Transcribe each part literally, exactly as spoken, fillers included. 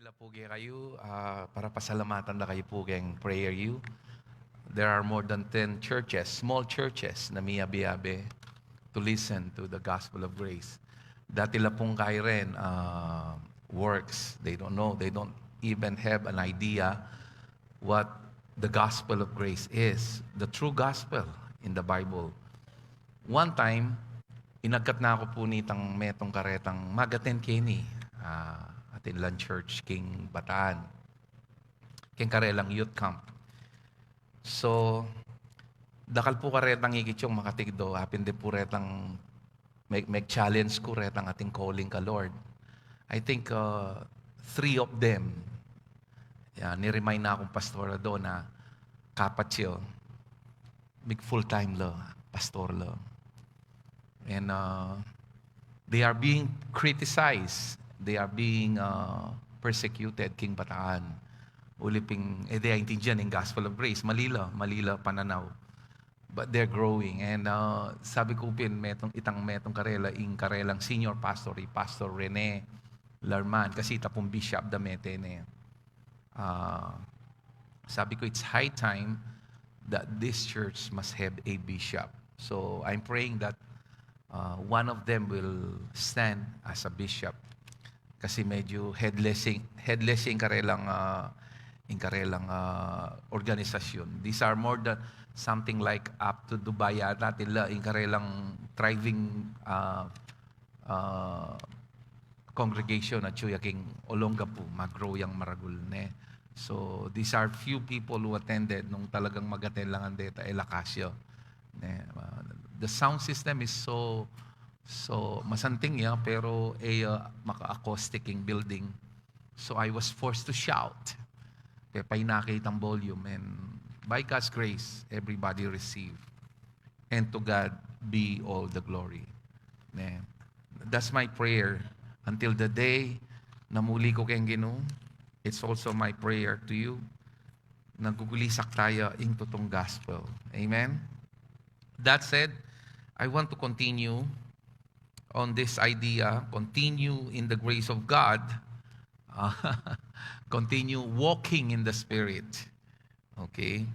Pu kekayu, ah, para pasalamatan da kayu pu keng prayer yu. There are more than ten churches, small churches, na miyabe-yabe to listen to the gospel of grace. Dati la pung kairen, ah, works. They don't know. They don't even have an idea what the gospel of grace is, the true gospel in the Bible. One time, inagkat na ku pu nitang metung karetang mag-attend keni, ah, atin lang church king Bataan, king karelang youth camp. So, dakal pu karetang ikit yung makatikdo, apin de pu retang mag-, mag-challenge ku retang ating calling ka Lord. I think, uh, three of them, ya, ni-remind na kung pastor do na kapatyu, mig full time la, pastor la. And, uh, they are being criticized. They are being, uh, persecuted king Bataan. Uli ping, e, de aintindian ing gospel of grace. Mali la, mali la pananaw. But they're growing. And, uh, sabi ku pin, metung, itang metung karela, ing karelang senior pastor, i Pastor Rene Larman, kasi ita pung bishop da mete ne. Uh, sabi ku, it's high time that this church must have a bishop. So I'm praying that, uh, one of them will stand as a bishop. Kasi medyo headless ing, headless ing karelang, ah, ing karelang, ah, organisasyon. These are more than something like up to Dubai yata, tila ing karelang thriving, ah, ah, congregation at suya king Olongapu, mag-grow yang maragul, ne. So, these are few people who attended nung talagang mag-attend lang ang deta, e, lakas ya. Ne, ah, the sound system is so, so masanting ya, pero e, ah, maka-acoustic ing building. So I was forced to shout. Kaya painaki itang volume, and by God's grace, everybody receive. And to God be all the glory. Ne? That's my prayer. Until the day na muli ku keng Ginu, it's also my prayer to you. Nagugulisak taya ing tutung gospel. Amen? That said, I want to continue on this idea, continue in the grace of God, uh, continue walking in the Spirit. Okay?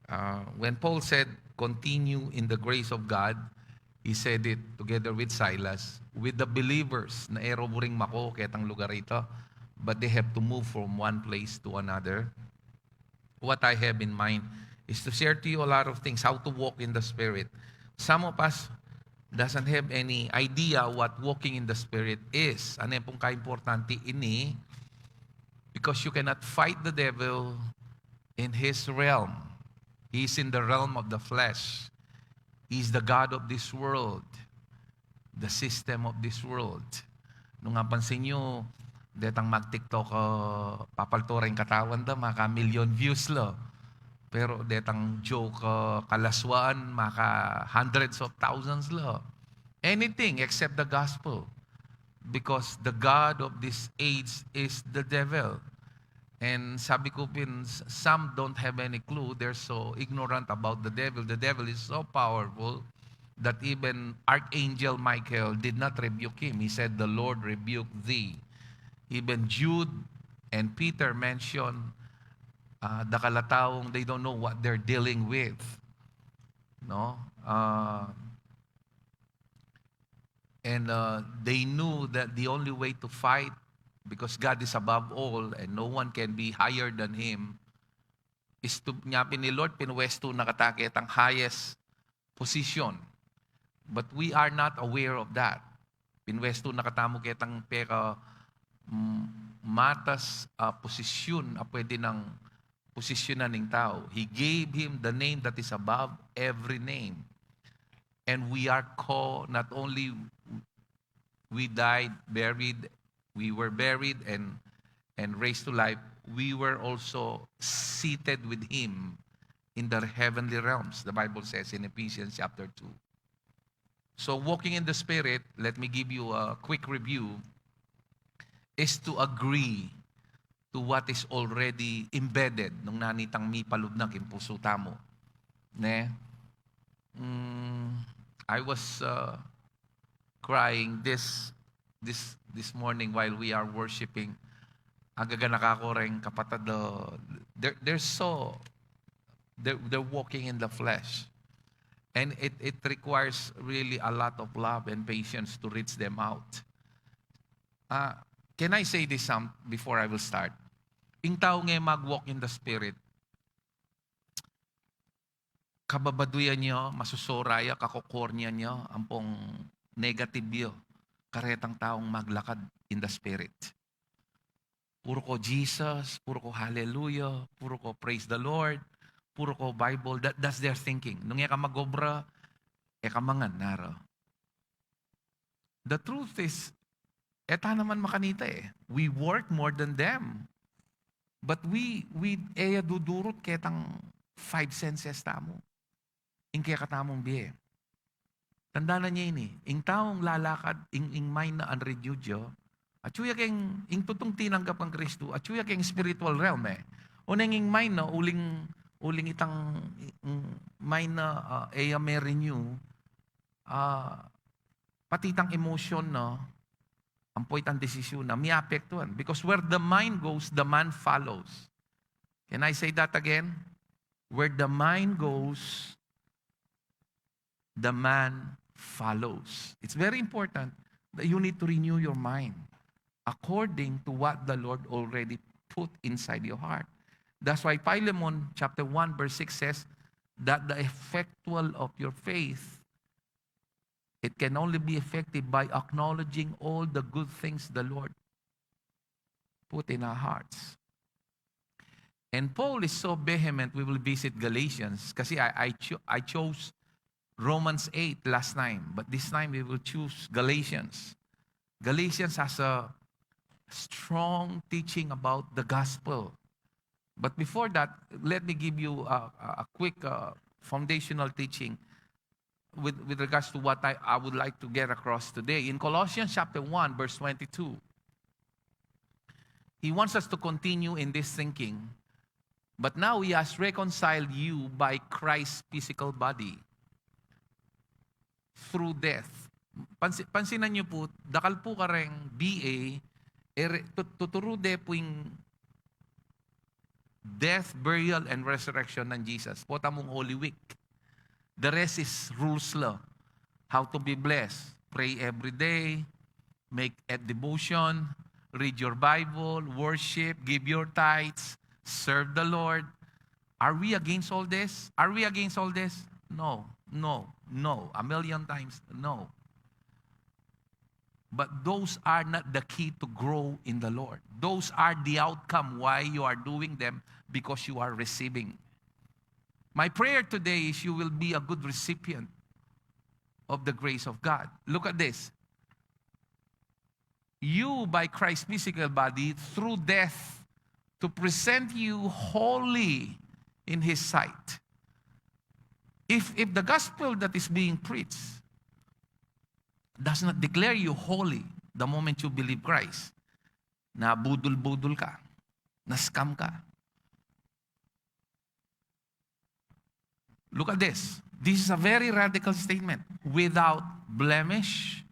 Uh, when Paul said, "Continue in the grace of God," he said it together with Silas, with the believers na e ro buring mako ketang lugar ita, but they have to move from one place to another. What I have in mind is to share to you a lot of things, how to walk in the Spirit. Some of us doesn't have any idea what walking in the Spirit is. Ano pung kaimportante ini? Because you cannot fight the devil in his realm. He's in the realm of the flesh. He's the god of this world, the system of this world. Nung apansin yu, detang mag-TikTok, uh, papaltura ing katawan da, maka million views la. Pero detang joke, uh, kalaswaan, maka hundreds of thousands la. Anything except the gospel. Because the god of this age is the devil. And sabi ku pin, s-, some don't have any clue. They're so ignorant about the devil. The devil is so powerful that even Archangel Michael did not rebuke him. He said, "The Lord rebuke thee." Even Jude and Peter mentioned, uh, dakal a taung, they don't know what they're dealing with. No? Uh, and, uh, they knew that the only way to fight, because God is above all and no one can be higher than Him, is to, nya pin ni Lord, pinwestu na kata ketang highest position. But we are not aware of that. Pinwestu na katamu ketang peka, mm, matas, ah, posisyon a pwede nang posisyonan ning tau. He gave him the name that is above every name. And we are co-, not only we died, buried, we were buried and, and raised to life, we were also seated with him in the heavenly realms, the Bible says in Ephesians chapter two. So walking in the Spirit, let me give you a quick review, is to agree to what is already embedded nung nanitang mipalub na king pusu tamu. Ne? Mm, I was, uh, crying this, this, this morning while we are worshiping. Agaganaka ku reng kapatad, uh, they're, they're so, they're, they're walking in the flesh. And it, it requires really a lot of love and patience to reach them out. Ah, can I say this some, before I will start? Ing tau nge mag-walk in the Spirit, kababaduyan ya, masusura ya, kakokornya ya, ampong negative ya karetang taung maglakad in the Spirit. Puro ko Jesus, puro ko hallelujah, puro ko praise the Lord, puro ko Bible. That, that's their thinking. Nung e ka mag-obra, e ka mangan, nara. The truth is, e ta naman makanita e. We work more than them. But we, we, e ya dudurut ketang five senses tamu. Ing kekatamung bie. Tandanan ye ini, ing taung lalakad, ing, ing mind na unrenewed ya, atyu ya keng, ing tutung tinanggap kang Kristu, atyu ya keng spiritual realm e. Oneng ing mind na, uling, uling itang, ing mind na, ah, e ya me-renew, ah, pati itang emotion na, ampo itang desisyon na, miapektuhan. Because where the mind goes, the man follows. Can I say that again? Where the mind goes, the man follows. It's very important that you need to renew your mind according to what the Lord already put inside your heart. That's why Philemon chapter one verse six says that the effectual of your faith, it can only be effective by acknowledging all the good things the Lord put in our hearts. And Paul is so vehement, we will visit Galatians. Kasi I, I, cho- I chose Romans eight last time, but this time we will choose Galatians. Galatians has a strong teaching about the gospel. But before that, let me give you a, a, a quick, uh, foundational teaching with, with regards to what I, I would like to get across today. In Colossians chapter one, verse twenty-two, he wants us to continue in this thinking. But now he has reconciled you by Christ's physical body through death. Pansi-, pansinan niyo po, dakal po kareng B A, ere, tu-, tuturu de po ing death, burial, and resurrection ng Jesus. Pota mong Holy Week. The rest is rules la. How to be blessed. Pray every day. Make a devotion. Read your Bible. Worship. Give your tithes. Serve the Lord. Are we against all this? Are we against all this? No, no, no. A million times, no. But those are not the key to grow in the Lord. Those are the outcome why you are doing them, because you are receiving. My prayer today is you will be a good recipient of the grace of God. Look at this. You by Christ's physical body through death to present you holy in his sight. If, if the gospel that is being preached does not declare you holy the moment you believe Christ, na budul-budul ka, na scam ka. Look at this. This is a very radical statement. Without blemish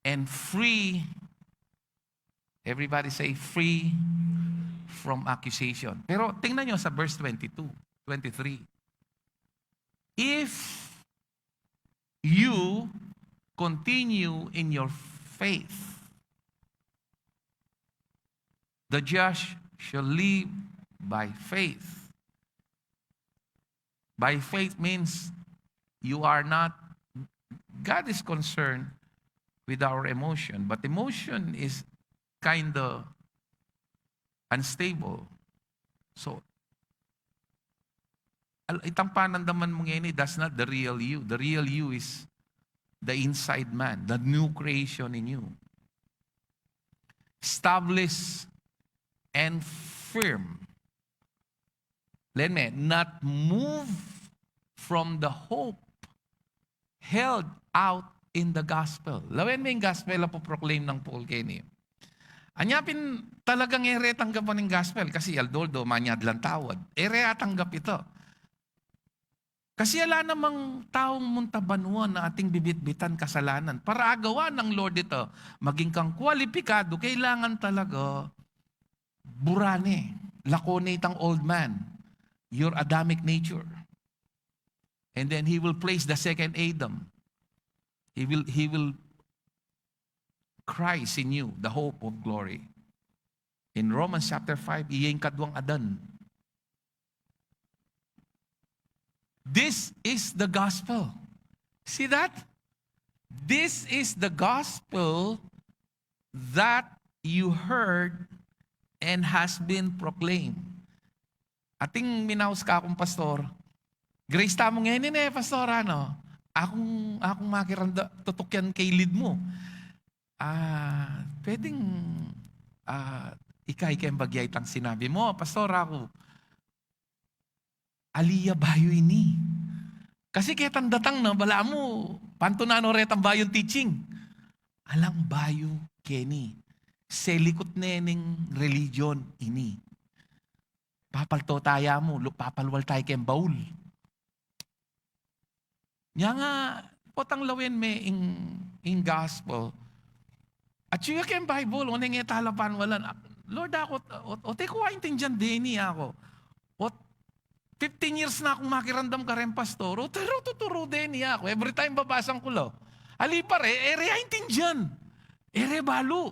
and free, everybody say, free from accusation. Pero tingnan nyo sa verse twenty-two, twenty-three. If you continue in your faith, the just shall live by faith. By faith means you are not, God is concerned with our emotion, but emotion is kind of unstable. So, al-, itang panandaman mo ngeni, that's not the real you. The real you is the inside man, the new creation in you. Established and firm. Len me, not move from the hope held out in the gospel. Lawen me ing gospel a pu-proclaim nang Paul keni. Anya pin talagang e re tanggapan ing gospel kasi aldo-aldo manyad lang tawad. E re atanggap ita. Kasi ala namang taung munta banua na ating bibitbitan kasalanan. Para agawa nang Lord ita, maging kang kwalipikado, kailangan talaga bura ne, lako ne itang old man, your Adamic nature. And then he will place the second Adam. He will, he will Christ in you, the hope of glory. In Romans chapter five, iya ing kaduang Adan. This is the gospel. See that? This is the gospel that you heard and has been proclaimed. Ating minaus ka akung pastor, "Grace tamu ngeni ne, pastor, ano? Akung, akung makiranda, tutuk yan kay lead mu." Ah, pwedeng, ah, ika, ika ing bagya itang sinabi mu, "Pastor, aku, ali ya bayu ini." Kasi ketang datang na, balamu, pantunan no retang bayung teaching. Alang bayu keni. Selikut ne ning religion ini. Papalto taya mu, lu-, papalwal taya keng baul. Nya nga, potang lawen me ing, ing gospel. At siya keng Bible, o neng e talapan walan. "Lord, aku, o, o, te ku aintindian deni aku. O, fifteen years na akung makiramdam kareng pastor. O, te ro tuturu deni aku." Every time babasang ku la, ali pa re, e re aintindian. E re balu.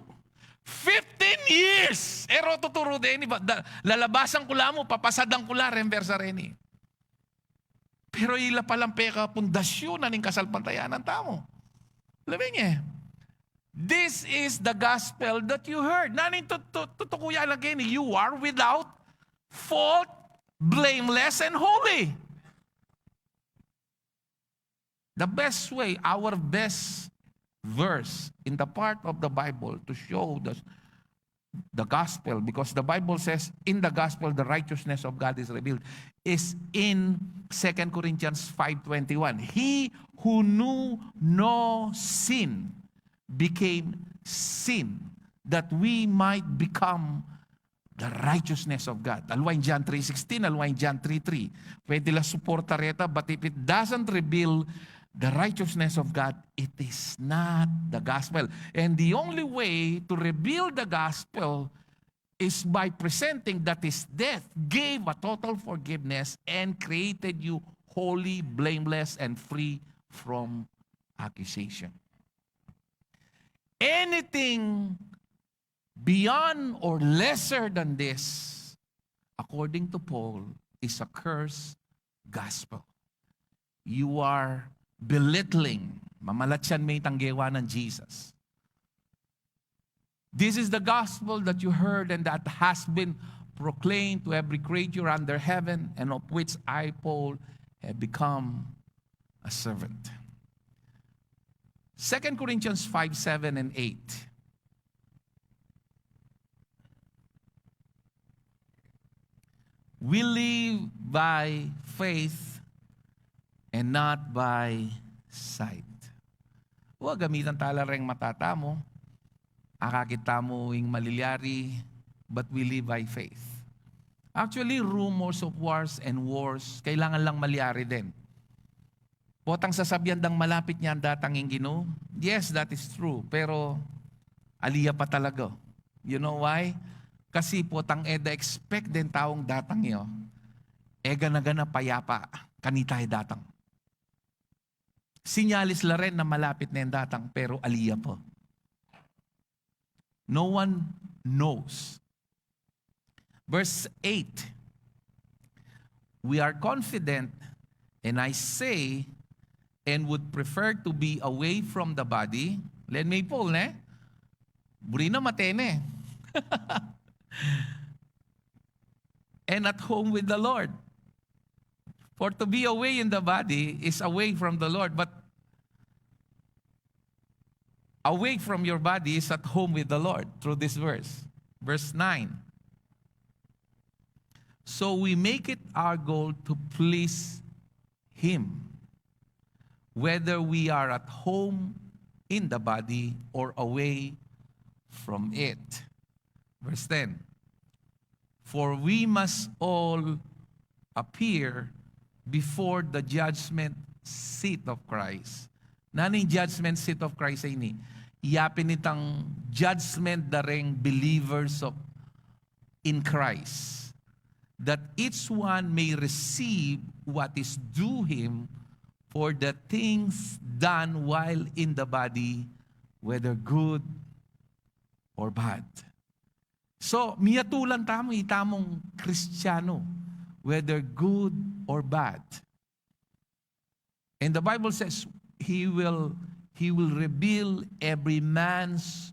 Fifteen years! E ro tuturu deni, ba-, da-, lalabasang ku la mu, papasadan ku la reng bersa reni. Pero ila palang pekapundasyunan ning kasalpantayanan tamu. Lawen ye, "This is the gospel that you heard." Nanu ing tu-, tu-, tutuku ya la keni? You are without fault, blameless, and holy. The best way, our best verse in the part of the Bible to show the, the gospel, because the Bible says, "In the gospel, the righteousness of God is revealed," is in Second Corinthians five twenty-one. "He who knew no sin became sin, that we might become the righteousness of God." Aliwa ing John three sixteen, aliwa ing John three three. Pwede la suporta reta, but if it doesn't reveal the righteousness of God, it is not the gospel. And the only way to reveal the gospel is by presenting that his death gave a total forgiveness and created you holy, blameless, and free from accusation. Anything beyond or lesser than this, according to Paul, is a curse gospel. You are belittling. Mamalatyan me itang gewa nang Jesus. "This is the gospel that you heard and that has been proclaimed to every creature under heaven, and of which I, Paul, have become a servant." Second Corinthians five seven and eight. "We live by faith and not by sight." O, gamitan tala reng mata tamu. Akakit tamu ing malilyari, but we live by faith. Actually, rumors of wars and wars, kailangan lang malyari din. Potang sasabian dang malapit neng datang ing Ginu. Yes, that is true. Pero ali ya pa talaga. You know why? Kasi potang e da expect deng taung datang yu, e gana-gana payapa kanita e datang. Sinyalis la rin na malapit neng datang, pero ali ya pa. No one knows. Verse eight, "We are confident, and I say, and would prefer to be away from the body." Len me i Paul, ne? Buri na mate ne. "And at home with the Lord. For to be away in the body is away from the Lord, but away from your body is at home with the Lord," through this verse. Verse nine. "So we make it our goal to please Him, whether we are at home in the body or away from it." Verse ten. "For we must all appear before the judgment seat of Christ." Nanu ing judgment seat of Christ a ini? Yapin itang judgment da reng believers of in Christ, that each one may receive what is due him for the things done while in the body, whether good or bad. So, miyatulan tamu, itamung Kristiyanu, whether good or bad. And the Bible says, he will, he will reveal every man's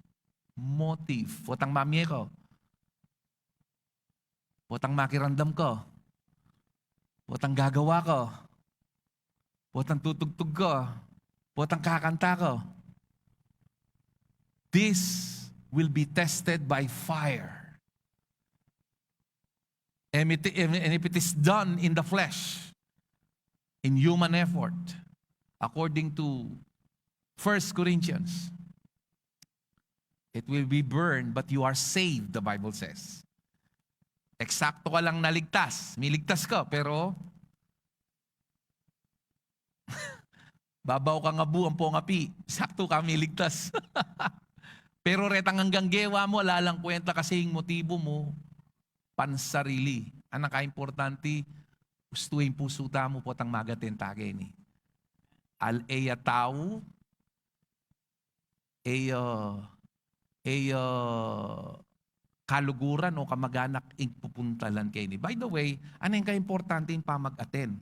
motive. Potang mamie ka, potang makiramdam ka, potang gagawa ka, potang tutugtug ka, potang kakanta ka. This will be tested by fire. And it, and if it is done in the flesh, in human effort, according to First Corinthians, it will be burned, but you are saved, the Bible says. Eksakto ka lang naligtas. Miligtas ka, pero babaw kang abu ampong api. Sakto ka miligtas. Pero retang anggang gewa mu, ala lang kwenta kasi ing motibu mu, pansarili. Anang kaimportante, ustu ing pusu tamu potang mag-attend ta keni. Al e ya tau, e ya, e ya kaluguran o kamag-anak ing pupuntalan keni. By the way, aneng kaimportante ing pamag-attend?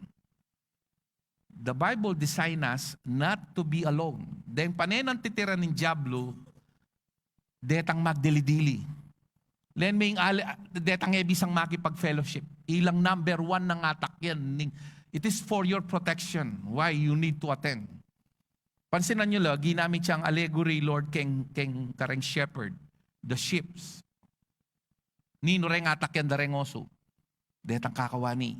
The Bible design us not to be alone. Deng panenang titira ning Diablo, detang magdili-dili. Len me ing ale, detang e bisang makipag-fellowship. Ilang number one nang atak yan. Ning, it is for your protection. Why you need to attend? Pansinan yu la, ginamit yang allegory, Lord, keng, keng kareng shepherd, the sheeps. Ninu reng atak yan da reng osu? Detang kakawani.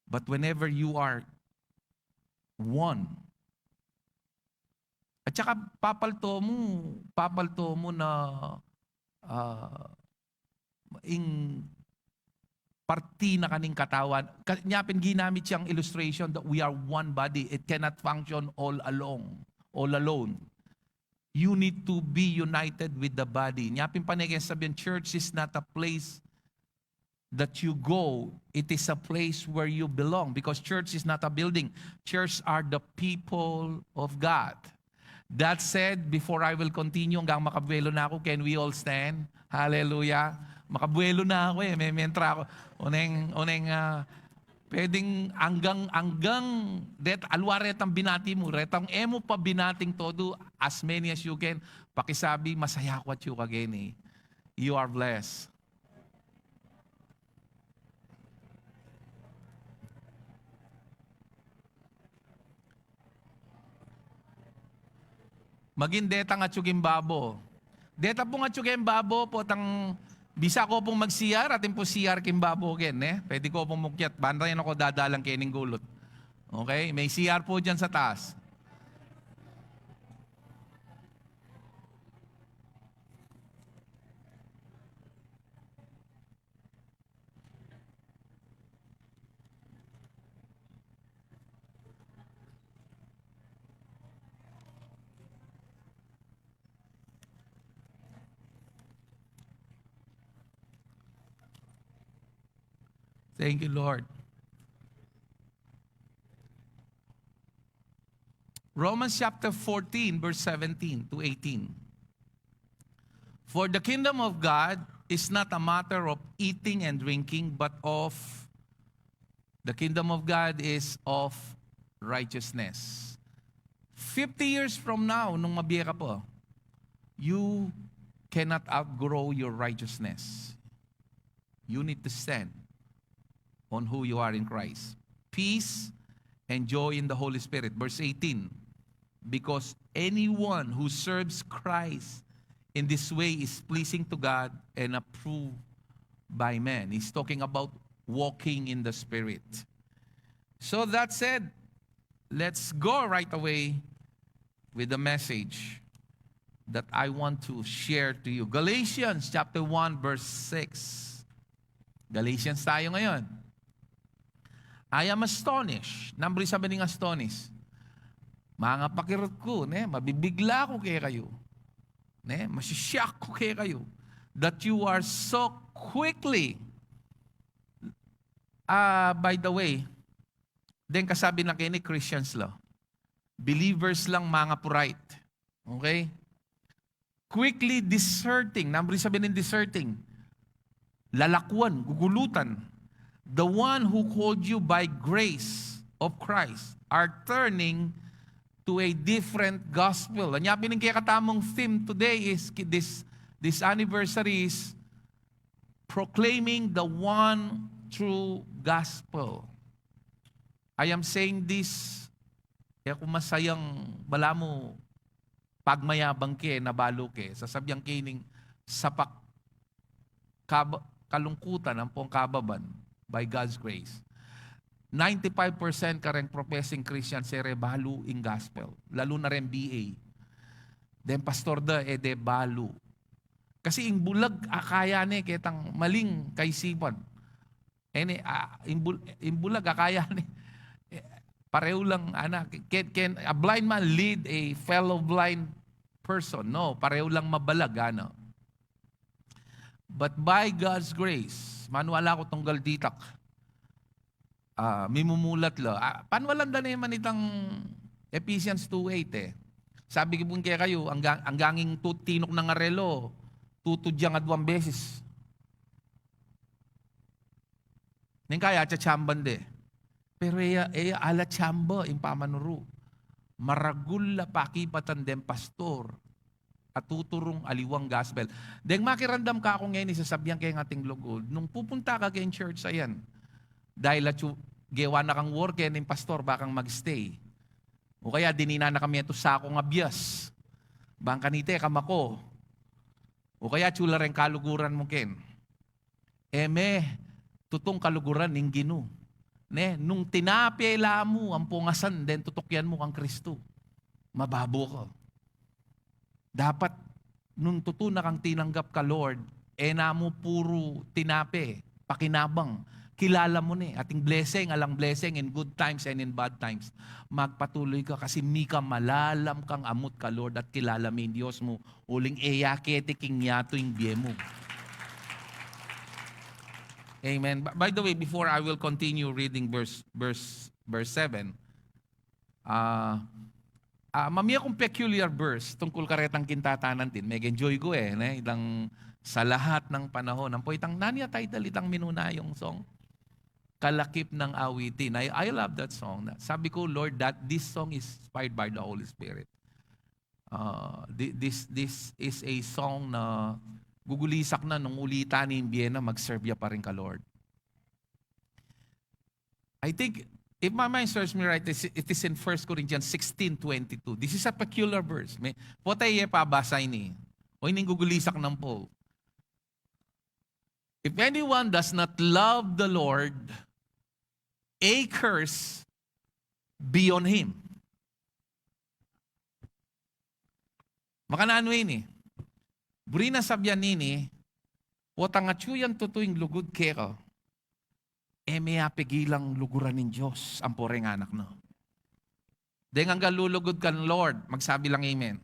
But whenever you are one, at saka papalto mu, papalto mu na, ah, ing parti na kaning katawan. Ka-, nya pin ginamit yang illustration that we are one body. It cannot function all along, all alone. You need to be united with the body. Nya pin paneken sabihin, church is not a place that you go. It is a place where you belong, because church is not a building. Church are the people of God. That said, before I will continue, anggang makabuelo na aku, can we all stand? Hallelujah. Makabuelo na aku e, me-, mentra aku. Oneng, oneng, ah, pwedeng anggang, anggang, det, alwa retang binati mu, retang e mu pa binating todo, as many as you can, pakisabi, masaya aku atyu kageni. You are blessed. Maging detang atyu king babo. Deta pung atyu king babo, potang bisa ko pung mag-C R, atin pung C R king babo ken, e? Pwede ko pung mukyat, banda yan ako dadalan kening gulut. Okay? May C R po dyan sa taas. Thank you, Lord. Romans chapter fourteen, verse seventeen to eighteen. For the kingdom of God is not a matter of eating and drinking, but of, the kingdom of God is of righteousness. Fifty years from now, nung mabie ka pa, you cannot outgrow your righteousness. You need to stand on who you are in Christ. Peace and joy in the Holy Spirit. Verse eighteen, because anyone who serves Christ in this way is pleasing to God and approved by men. He's talking about walking in the Spirit. So that said, let's go right away with the message that I want to share to you. Galatians chapter one, verse six. Galatians tayo ngayon. I am astonished. Nanu ing sabi ning astonished? Mangapakirut ku, ne? Mabibigla ku kekayu. Ne? Masishock ku kekayu. that you are so quickly, ah, by the way, deng kasabi na keni Christians la. Believers lang, mga purayt. Okay? Quickly deserting. Nanu ing sabi ning deserting? Lalakwan, gugulutan. The one who called you by grace of Christ are turning to a different gospel. Anya pin ing kekatamung theme today is ki-, this, this anniversary is proclaiming the one true gospel. I am saying this, e ku masayang balamu pagmayabang ke, nabalu ke, sasabian ke ning sapak kab-, kalungkutan ampong kababan by God's grace. Ninety-five percent kareng professing Christian, e re balu ing gospel, lalu na reng B A. Deng pastor da, e de balu. Kasi ing bulag, akaya ne ketang maling kaisipan. Eni, ah, ing bul-, ing bulag, akaya ne, eh, pareho lang, ana, can, can a blind man lead a fellow blind person? No, pareho lang mabalag, ano. But by God's grace, maniwala ku tunggal ditak, ah, mimumulat la. Ah, paniwalan da naman itang Ephesians two eight, eh. Sabi ku pun kekayu, anggang, anggang ing tu-, tinuk nang arelo, tutudyang aduang beses. Neng kaya, tsatsamban de. Pero e ya, e ya ala tsamba ing pamanuru. Maragul la pakipatan deng pastor a tuturung aliwang gospel. Deng makiramdam ka, aku ngeni sasabian ke ing ating lugud, nung pupunta ka keng church, ayan, dahil atyu gewa na kang work, e ning pastor, ba kang mag-stay. O kaya dininan na kami atiu sakung abias. Bang kanita e ka mako. O kaya atyu la reng kaluguran mu ken. E me tutung kaluguran ning Ginu. Ne, nung tinape la mu ampong asan deng tutukyan mu kang Kristu, mababo ka. Dapat nung tutu na kang tinanggap ka Lord, e na mu puru tinape, pakinabang. Kilala mu ne, ating blessing, alang blessing in good times and in bad times. Magpatuloy ka kasi mika malalam kang amut ka Lord at kilala me ing Dios mu. Uling e ya keti king yatu ing bie mu. Amen. By, by the way, before I will continue reading verse, verse, verse seven, ah, ah, mamie kung peculiar verse tungkul karetang kintatanan tin. Mega-enjoy ku e, ne? Itang Sa Lahat ng Panahon. Ampo itang, nanu ya title itang minuna yung song? Kalakip ng Awitin. I, I love that song. Sabi ku, Lord, that this song is inspired by the Holy Spirit. Ah, thi-, this, this is a song na gugulisak na nung ulitan ne ing bie na, mag-serve ya pa rin ka Lord. I think, if my mind serves me right, it is in First Corinthians sixteen twenty-two. This is a peculiar verse. May, potang e pabasa ini. O, ini ing gugulisak nang Paul. If anyone does not love the Lord, a curse be on him. Makananu ini? Buri nang sabian nini, potang atyu yang tutu ing lugud keka, e me ya pigilang luguran ning Dios ampo reng anak na. Deng anggang lulugud kang Lord, magsabi lang amen.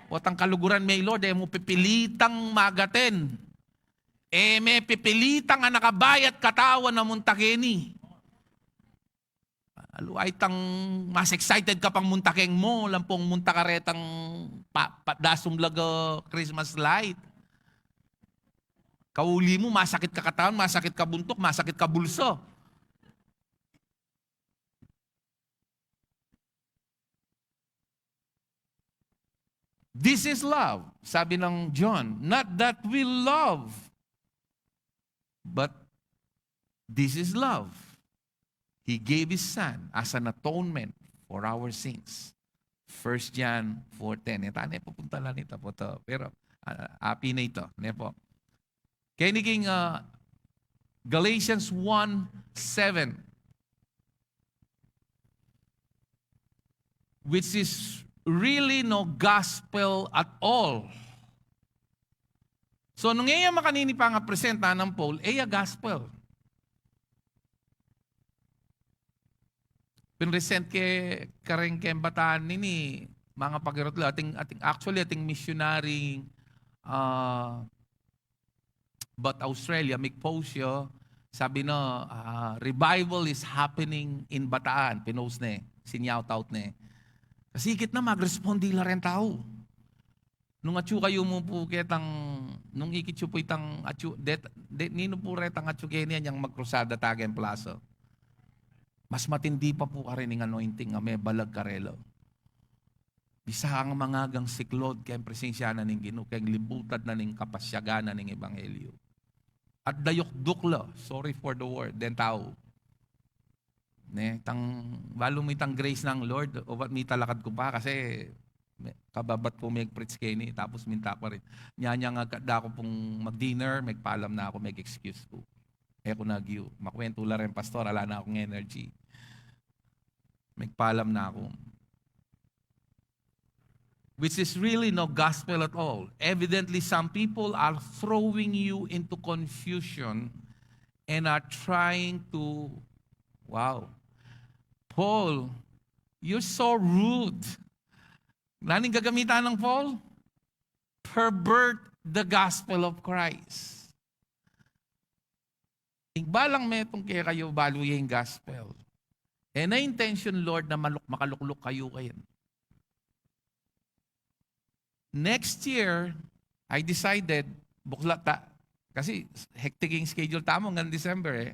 Potang kaluguran me ing Lord, e mu pipilitang magaten. E me pipilitang anak a bayu at katawan a munta keni. Alu, ay tang mas excited ka pang munta keng mall ampong munta karetang pa, pa, dasumlag a Christmas light. Kauli mu, masakit ka katawan, masakit ka buntuk, masakit ka bulsa. This is love, sabi ng John. Not that we love, but this is love. He gave His Son as an atonement for our sins. First John four ten. Ita ne, pupunta lang ita po to. Pero, ah, api na ito, ne po? Kaya ini king, ah, Galatians one seven, which is really no gospel at all. So, nung e ya makanini pangapresenta nang Paul, e ya gospel. Pinresent ke kareng kembataan nini, mga pagirot la, ating, ating, actually, ating missionary, ah, But Australia, mig-post ya, sabi na, ah, "Revival is happening in Bataan." Pinost ne, sinyaut-out ne. Kasi ikit na, mag-respond la reng tau. Nung atyu kayu mu pu ketang, nung ikit yu pu itang atyu, det, det, ninu pu retang atyu keni yang magkrusada taga ing plaza. Mas matindi pa pu karin ing anointing a mebalag karela. Bisa kang mangagang siklaud keng presensya na ning Ginu, keng libutad na ning kapasyagan na ning ebanghelyo. At dayukduk la, sorry for the word, deng tau. Ne, tang, balu mu itang grace nang Lord, o ba't mitalakad ku pa, kasi me-, kababat ku meg-preach keni, tapos minta ku rin. Nyanya nga, kada ku pung mag-dinner, megpalam na ku, meg-excuse ku. E ku na agyu, makwentu la rin, pastor, ala na kung energy. Megpalam na ku. Which is really no gospel at all. Evidently, some people are throwing you into confusion and are trying to, wow. Paul, you're so rude. Nanu ing gagamitan nang Paul? Pervert the gospel of Christ. Ing balang metung kekayu, balu ye ing gospel. E na intention, Lord, na maluk-, makalukluk kayu kayan. Next year, I decided, buklat ta, kasi hectic ing schedule tamu ngan December e.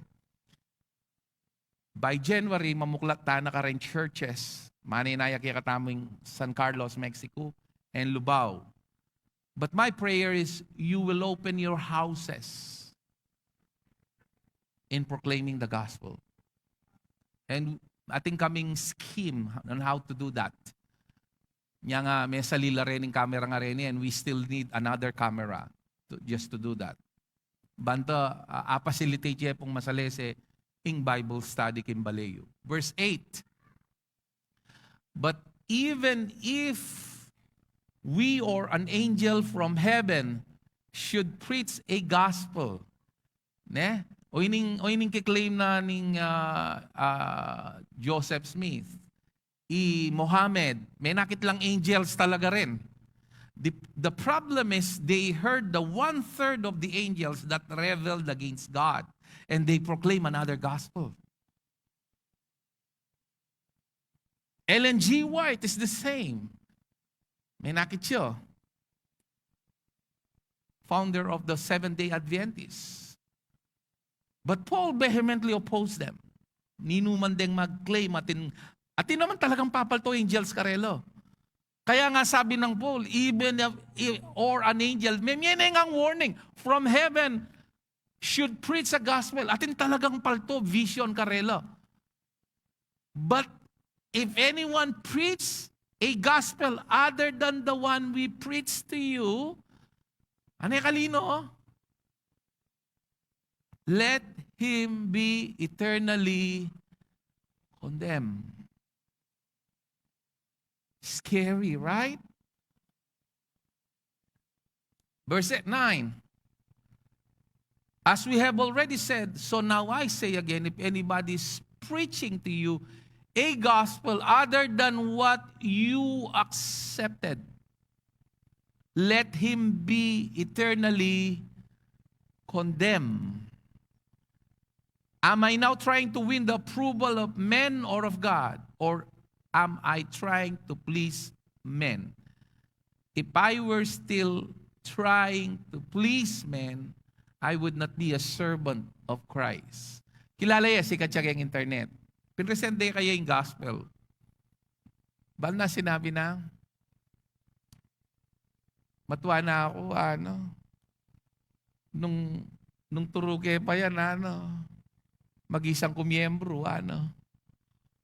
By January, mamuklat ta na karing churches. Manenaya kekatamu ing San Carlos, Mexico, and Lubao. But my prayer is you will open your houses in proclaiming the gospel. And atin kaming scheme on how to do that. Nya nga, mesali la reni ing camera nga reni, and we still need another camera to, just to do that. Banta, a, a-facilitate ye pung masalese ing Bible study king bale yu. Verse eight, "But even if we or an angel from heaven should preach a gospel," ne? O ining, o ining kiklaim na ning, ah, ah, Joseph Smith, i Mohammed, menakit lang angels talaga rin. The, the problem is they heard the one-third of the angels that rebelled against God, and they proclaim another gospel. Ellen G. White is the same. Menakit siya. Founder of the Seventh-day Adventists. But Paul vehemently opposed them. Ninu man deng mag-claim, atin, atin naman talagang papalto angels karela. Kaya nga sabi nang Paul, even if, if, or an angel, me-, mie ne ngang warning, "From heaven should preach a gospel." Atin talagang palto, vision karela. "But if anyone preach a gospel other than the one we preach to you," ane kalino? "Let him be eternally condemned." Scary, right? Verse nine. "As we have already said, so now I say again, if anybody is preaching to you a gospel other than what you accepted, let him be eternally condemned." Am I now trying to win the approval of men or of God? Or am I trying to please men? If I were still trying to please men, I would not be a servant of Christ. Kilala ye, sikat ya keng internet. Pinresent de kaya ing gospel. Bal na sinabi na, matua na aku, ano, nung, nung turu ke pa yan, ano, mag-isang ku miyembro, ano.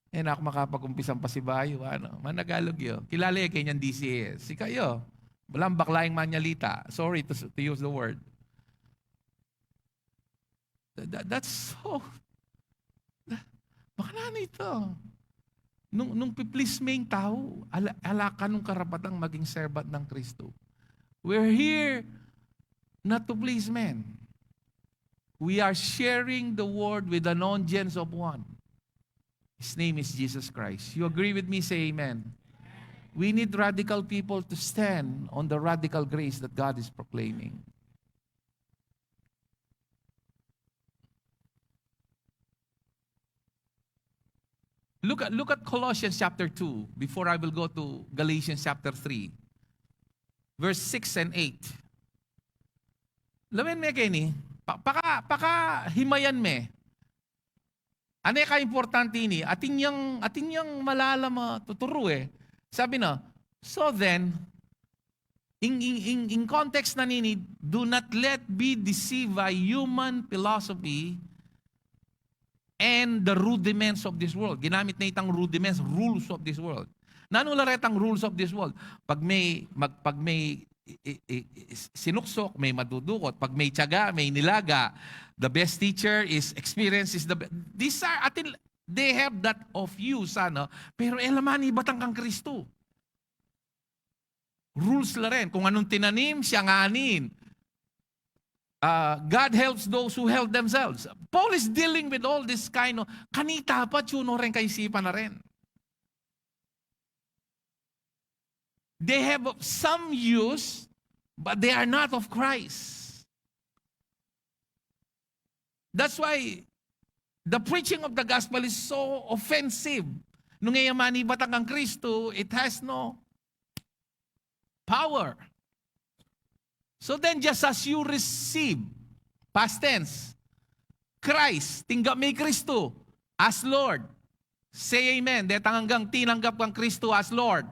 E na aku makapag-umpisang pasibayu, ano. Managalog yu. Kilala ye keng D C S. Sikayu. Walang bakla ing manyalita. Sorry to, to use the word. That, that's so, makananu ita? Nung, nung pi-please me ing tau, ala, ala ka nung karapatang maging servant ng Kristo. We're here not to please men. We are sharing the word with an audience of one. His name is Jesus Christ. You agree with me? Say amen. We need radical people to stand on the radical grace that God is proclaiming. Look at, look at Colossians chapter two before I will go to Galatians chapter three, verse six and eight. Lawen me keni, pa, paka, pakahimayan me. Ane ka importante ini, atin yang, atin yang malalam a tuturu e. Sabi na, "So then, in, in, in, in context na nini, do not let be deceived by human philosophy and the rudiments of this world." Ginamit na itang rudiments, rules of this world. Nanu la retang rules of this world? Pag may, mag, pag may i, i, i, sinuksok, may madudukot. Pag may tiyaga, may nilaga. The best teacher is experience is the best. These are, atin, they have that of you, sana. Pero e la manibat kang Kristo. Rules la rin. Kung anong tinanim, siya nga anin. Uh, God helps those who help themselves. Paul is dealing with all this kind of, kanita pa, tsuno rin kaisipan na rin. They have some use, but they are not of Christ. That's why the preaching of the gospel is so offensive. Nung e manibat kang Kristo, it has no power. So then, just as you receive, past tense, Christ, tinggap me i Kristo as Lord. Say amen. Detang anggang tinanggap kang Kristo as Lord.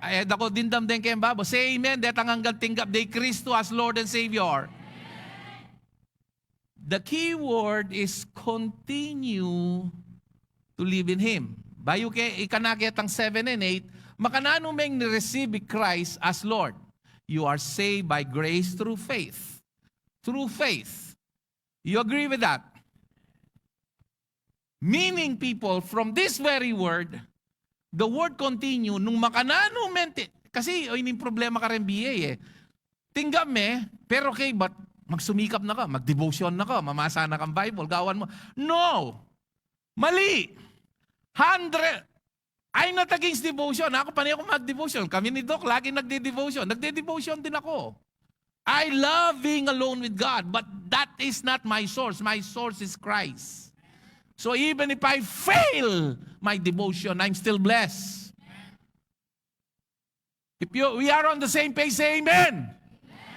Ay, dako dimdam deng kayang babo. Say amen. Detang anggang tinggap de i Kristo as Lord and Savior. The key word is continue to live in Him. Bayu ke, ikana ketang seven and eight, makananu meng ni-receive i Christ as Lord? You are saved by grace through faith. Through faith. You agree with that? Meaning, people, from this very word, the word continue, nung makananu meng ti-, kasi, o, ini ing problema karing B A e. Tinggap me, pero kaybat magsumikap na ka, mag-devotion na ka, mamasa na kang Bible, gawan mo. No! Mali! Hundred, I'm not against devotion. Aku, pane aku mag-devotion. Kami ni Doc, lagi nagde-devotion. Nagde-devotion din ako. I love being alone with God, but that is not my source. My source is Christ. So even if I fail my devotion, I'm still blessed. If you, we are on the same page, say amen.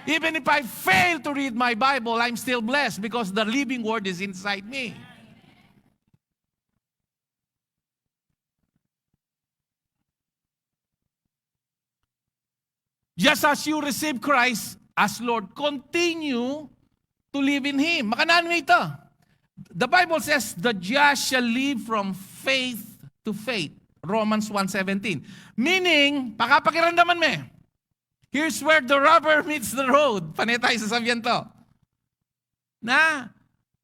Even if I fail to read my Bible, I'm still blessed because the living word is inside me. Just as you receive Christ as Lord, continue to live in Him. Makananu ita? The Bible says, "The just shall live from faith to faith." Romans one seventeen. Meaning, pakapakiramdaman me. Here's where the rubber meets the road. Pane taya sasabian to. Na,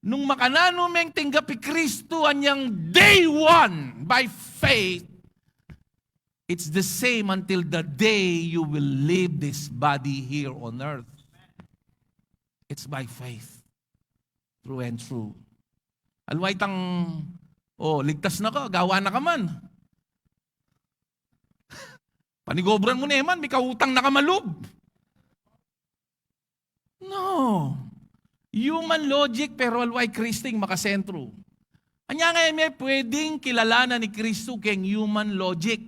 nung makananu meng tinggap i Kristu anyang day one by faith, it's the same until the day you will leave this body here on earth. It's by faith. Through and through. Aliwa itang, o, ligtas na ka, gawa na ka man. Panigobran mu ne man, mikautang na ka malub. No. Human logic, pero aliwa i Kristu ing makasentru. Anya nga e me pwedeng kilalanan i Kristu keng human logic.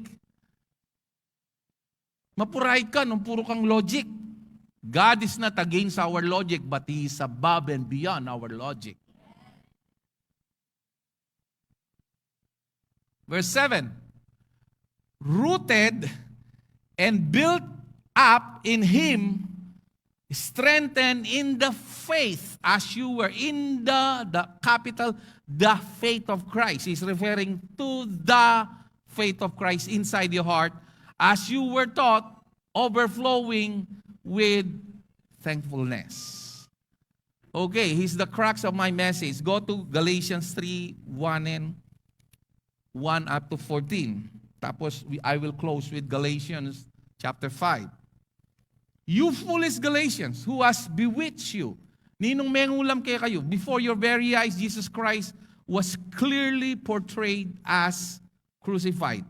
Mapurait ka nung puru kang logic. God is not against our logic, but He is above and beyond our logic. Verse seven, "Rooted and built up in Him, strengthened in the faith as you were in the," the capital, the faith of Christ. He's referring to the faith of Christ inside your heart, "as you were taught, overflowing with thankfulness." Okay, here's the crux of my message. Go to Galatians three, one and one up to fourteen. Tapos, we, I will close with Galatians chapter five. "You foolish Galatians, who has bewitched you?" Ninung mengulam kekayu? "Before your very eyes, Jesus Christ was clearly portrayed as crucified."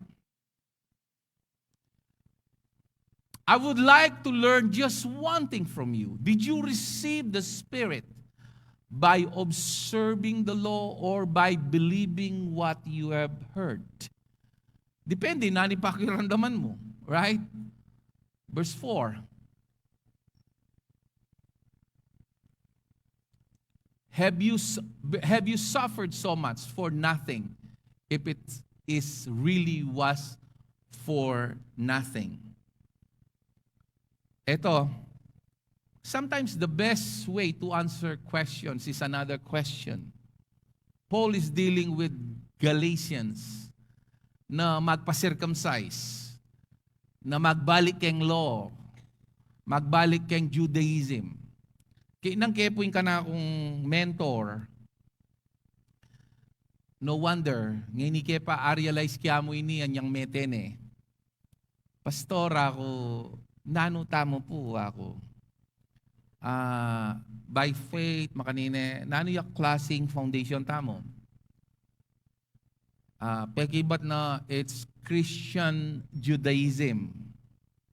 I would like to learn just one thing from you. Did you receive the Spirit by observing the law or by believing what you have heard? Depende, nanu ing pakiramdaman mu, right? Verse four. Have you, s- have you suffered so much for nothing if it is really was for nothing? Ito, sometimes the best way to answer questions is another question. Paul is dealing with Galatians na magpa-circumcise, na magbalik keng law, magbalik keng Judaism. Ki-, nang ke pu ing kanakung mentor, no wonder, ngeni ke pa a-realize ke mu ini anyang mete ne. Pastor, aku, nanu tamu pu, aku. Ah, by faith, makanini, nanu ya klasing foundation tamu? Ah, pekibat na it's Christian Judaism.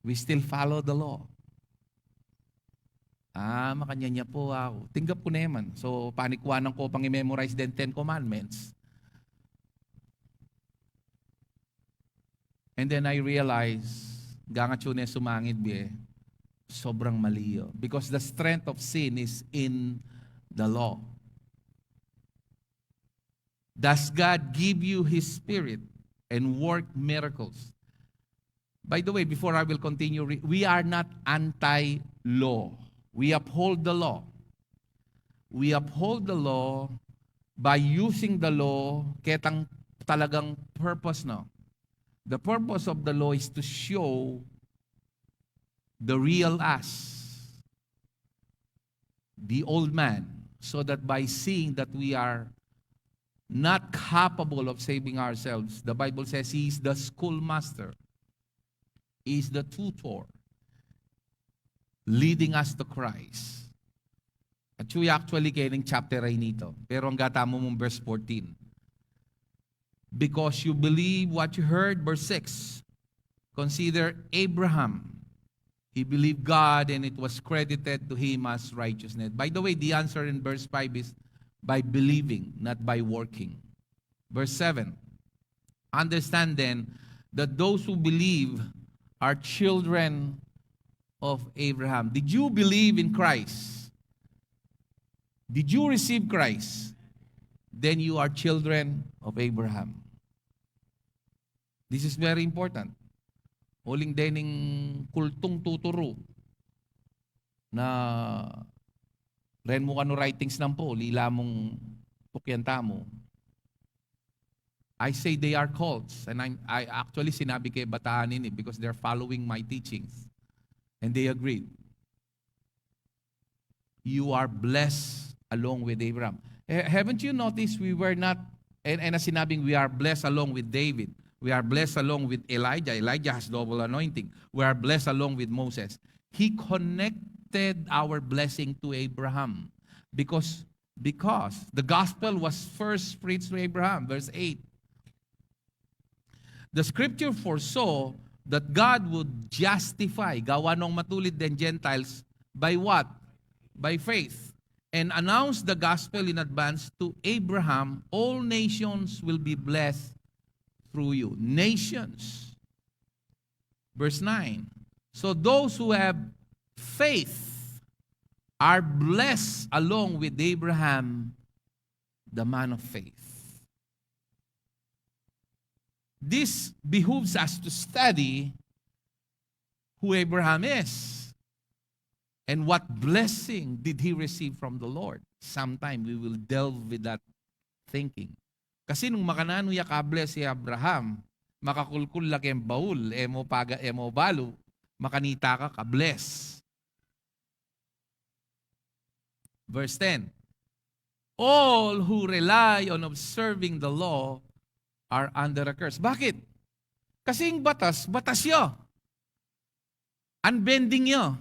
We still follow the law. Ah, makanyan ya pu aku. Tinggap ku ne man. So, panikwanan ku pang i-memorize den Ten Commandments. And then I realize, ganga tune sumangid bie, sobrang mali yu. Because the strength of sin is in the law. Does God give you His Spirit and work miracles? By the way, before I will continue, re- we are not anti-law. We uphold the law. We uphold the law by using the law ketang talagang purpose, no? The purpose of the law is to show the real us, the old man, so that by seeing that we are not capable of saving ourselves, the Bible says He is the schoolmaster, He is the tutor, leading us to Christ. At siya actually kaya ning chapter ay nito. Pero ang gata mo mong verse fourteen. Because you believe what you heard, verse six. Consider Abraham. He believed God and it was credited to him as righteousness. By the way, the answer in verse five is by believing, not by working. Verse seven. Understand then that those who believe are children of Abraham. Did you believe in Christ? Did you receive Christ? Then you are children of Abraham. This is very important. Uling dening kultung tuturu na ren mu kanu writings nang Paul, ila mung pukyan tamu. I say they are cults, and I, I actually sinabi ke bataan ini because they're following my teachings. And they agreed. You are blessed along with Abraham. Eh, haven't you noticed we were not, and, and ang sinabing we are blessed along with David, we are blessed along with Elijah. Elijah has double anointing. We are blessed along with Moses. He connected our blessing to Abraham because, because the gospel was first preached to Abraham, verse eight. The scripture foresaw that God would justify, gawa nong matulid den Gentiles, by what? By faith. And announce the gospel in advance to Abraham, all nations will be blessed through you. Nations. Verse nine. So those who have faith are blessed along with Abraham, the man of faith. This behooves us to study who Abraham is and what blessing did he receive from the Lord. Sometime we will delve with that thinking. Kasi nung makananu ya ka-bless i Abraham, makakulkul la keng baul, e mo paga, e mo balu, makanita ka ka-bless. Verse ten. All who rely on observing the law are under a curse. Bakit? Kasi ing batas, batas ya. Unbending ya.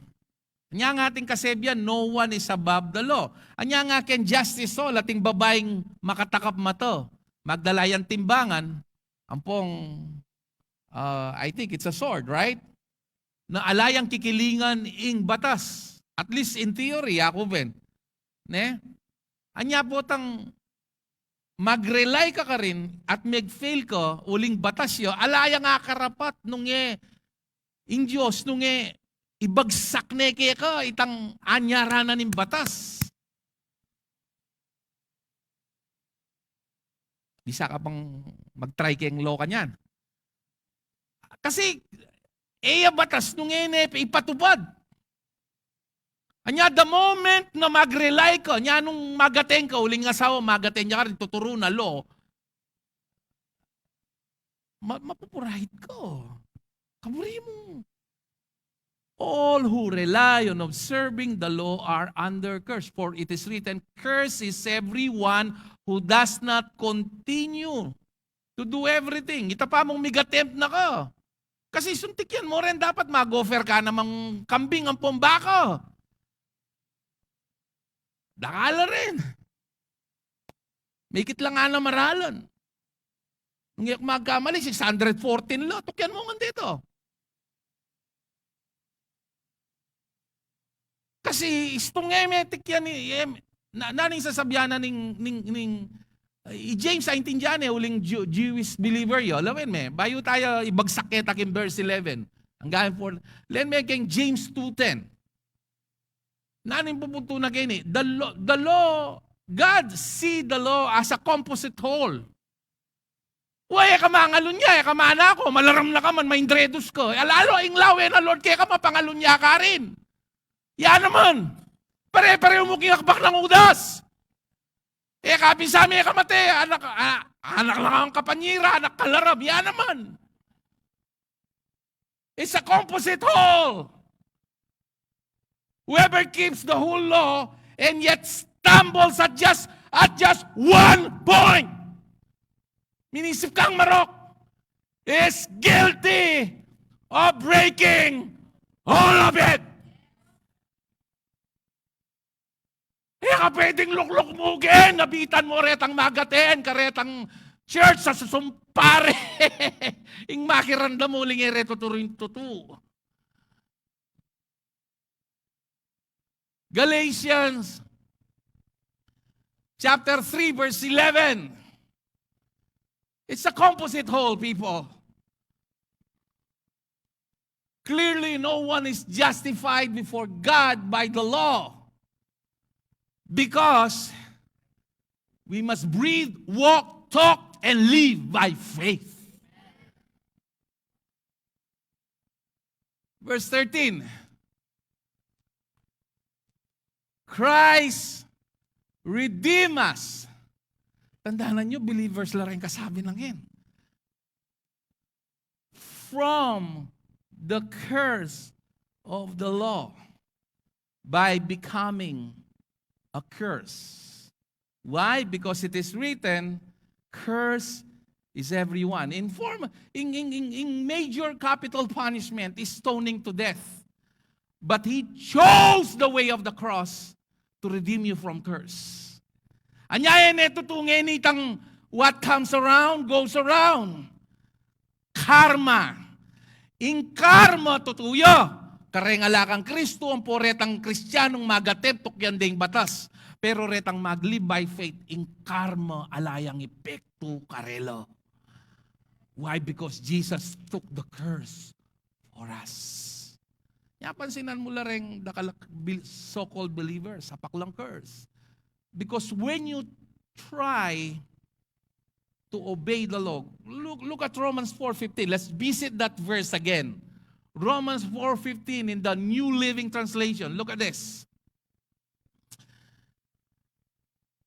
Anya nga ating kasebian, no one is above the law. Anya nga keng justice hall, ating babaing makatakap mata, magdala yang timbangan, ampong, uh, I think it's a sword, right? Na ala yang kikilingan ing batas. At least in theory, aku ben. Ne? Anya potang mag-rely ka karin at mag-fail ka, uling batas ya, ala yang akarapat nung e, ing Dios, nung e, ibagsak ne keka itang anyara na ning batas. Bisa ka pang mag-try keng loka niyan. Kasi, e ya batas nung e ne ipatupad. Anya, the moment na mag-rely ka, nya nung mag-attend ka, uling asawa, mag-attend ya karin, tuturu na law, ma-, mapupurahit ka. Kaburi mu. All who rely on observing the law are under curse, for it is written, "Curse is everyone who does not continue to do everything." Ita pa mung mig-attempt na ka. Kasi suntikan mu rin, dapat mag-offer ka namang kambing ampong baka. Dakal la rin. Mikit la nga na maralan. Nung e ku magkamali, six hundred fourteen la. Tukian mu ngan deta. Kasi istung e metik yan, e, na, nanu ing sasabian na ning, ning, ning, i James, aintindian ne, uling Jew-, Jewish believer ya. Lawen me, bayu taya ibagsak keta king verse eleven. Anggang four, len me keng James two ten. Nanu ing pupuntunan keni? The law, the law, God see the law as a composite whole. Wa, e ka mangalunya, e ka manaku, malaram na ka man, maindredus ka. Ala, ing law e na Lord keka, mapangalunya karin. Ya naman. Pare-parehu mu king akbak nang Judas. E ka, bisa me ka mate, anak, a-, anak lang ang kapanyira, anak kalaram. Ya naman. It's a composite whole. Whoever keeps the whole law and yet stumbles at just, at just one point, minisip kang marok, is guilty of breaking all of it. E ka pwedeng lukluk mu gen, nabitan mu retang mag-attend karetang church sa susumpare. Ing makiramdam mu, uling e re tuturu ing tutu. Galatians chapter three, verse eleven. It's a composite whole, people. Clearly, no one is justified before God by the law, because we must breathe, walk, talk, and live by faith. Verse thirteen. Christ redeem us. Tandaan ninyo, believers la ring kasabi nang yan. From the curse of the law by becoming a curse. Why? Because it is written, "Curse is everyone." In form, in, in, in, in major capital punishment is stoning to death. But he chose the way of the cross to redeem you from curse. Anya, e ne tutu ngeni itang what comes around goes around. Karma. Ing karma tutu ya. Kareng ala kang Kristu, ampo retang Kristianong mag-attempt tukian deng batas. Pero retang mag-live by faith, ing karma ala yang epektu karela. Why? Because Jesus took the curse for us. Nya, pansinan mu la reng dakal a bil-, so-called believers, sapak lang curse. Because when you try to obey the law, look, look at Romans four fifteen. Let's visit that verse again. Romans four fifteen in the New Living Translation. Look at this.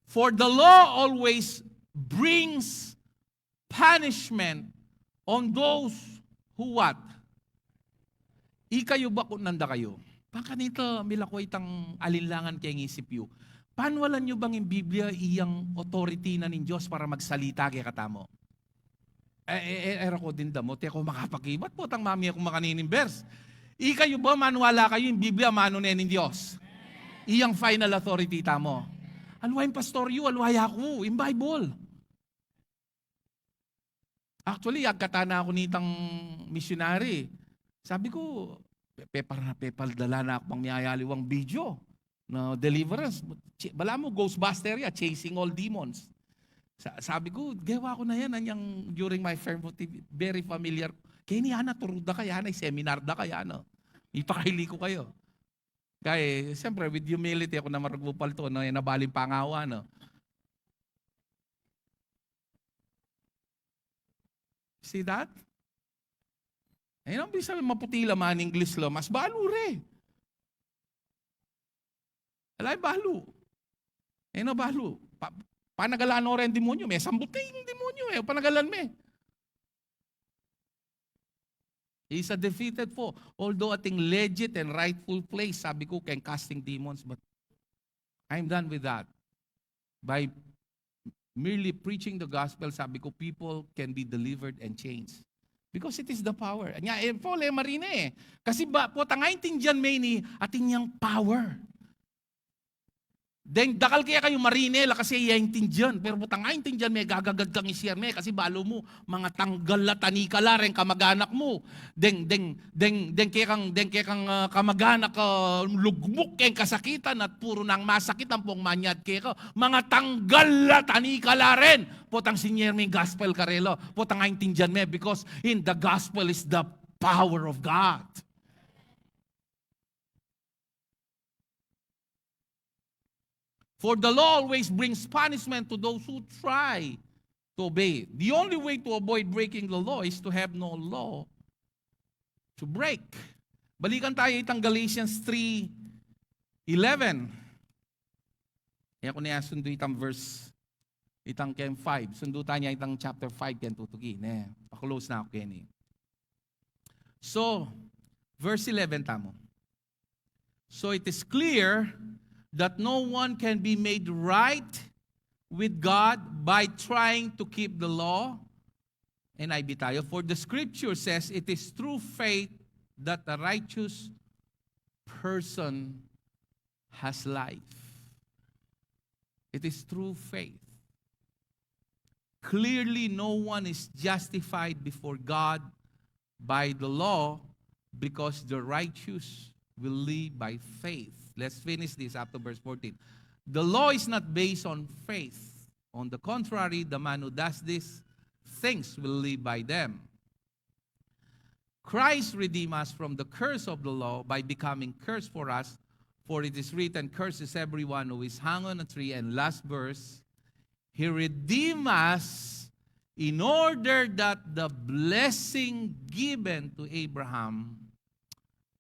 "For the law always brings punishment on those who" what? Ikayu ba kung nanda kayu? Pang kanita, milako itang alinlangan keng isip yu. Panwalan yu bang ing Biblia iyang authority na ning Dios para magsalita kekatamu? E, e, e, e ra ku din damuti, e ku makapakibat, potang mami aku makanining verse. Ikayu ba, manwala kayu ing Biblia amanu ne ning Dios? Iyang final authority tamu. Alwa ing pastor yu, alwa ya ku, ing Bible. Actually, agkatan na ku nitang misyonari. Sabi ku, pe-, pepar na, pepardala na ku pang miyayaliwang video. na deliverance. Ch-, balamu, Ghostbuster ya, chasing all demons. Sa-, sabi ku, gewa ku na yan, anyang during my firm, very familiar. Keni, ana, turu da kaya na, seminar da kaya na. Ipakaili ku kayu. Kaya, siyempre, with humility, aku na maragupal to, no? Yan na baling pangawa, no? See that? Ayun ang bisa maputi la, man, English la, mas balu re. Alay balu. Ayun na balu. Pa-, panagalan no rin demonyo, me sambut kayung demonyo, e, panagalan me. He's a defeated foe. Although ating legit and rightful place, sabi ku, keng casting demons, but I'm done with that. By merely preaching the gospel, sabi ku, people can be delivered and changed. Because it is the power. Nya, e, Paul, e, marine, e. Kasi ba, potang aintindian me ini, atin yang power. Deng dakal kaya kayu marine la kasi aintindian. Pero potang aintindian me, gagagad kang i-share me. Kasi balu mu, mangatanggal la tanikala reng kamaganak mu. Deng, deng, deng, deng kekang, deng kekang, ah, kamaganak, ah, lugmuk keng kasakitan at puru nang masakit ampong manyad keka. Mangatanggal la tanikala rin. Potang sinyar me gospel karela. Potang aintindian me, because in the gospel is the power of God. For the law always brings punishment to those who try to obey it. The only way to avoid breaking the law is to have no law to break. Balikan tayu itang Galatians three eleven. Kaya ku na ya sundu itang verse, itang keng five. Sundu taya itang chapter five keng tutuki, ne? Pa-close na ku keni. So, verse eleven tamu. So it is clear that no one can be made right with God by trying to keep the law. And I be tayo, for the scripture says it is through faith that a righteous person has life. It is through faith. Clearly, no one is justified before God by the law, because the righteous will live by faith. Let's finish this after verse fourteen. The law is not based on faith. On the contrary, the man who does these things will live by them. Christ redeemed us from the curse of the law by becoming curse for us, for it is written, "Curse is everyone who is hung on a tree." And last verse, He redeemed us in order that the blessing given to Abraham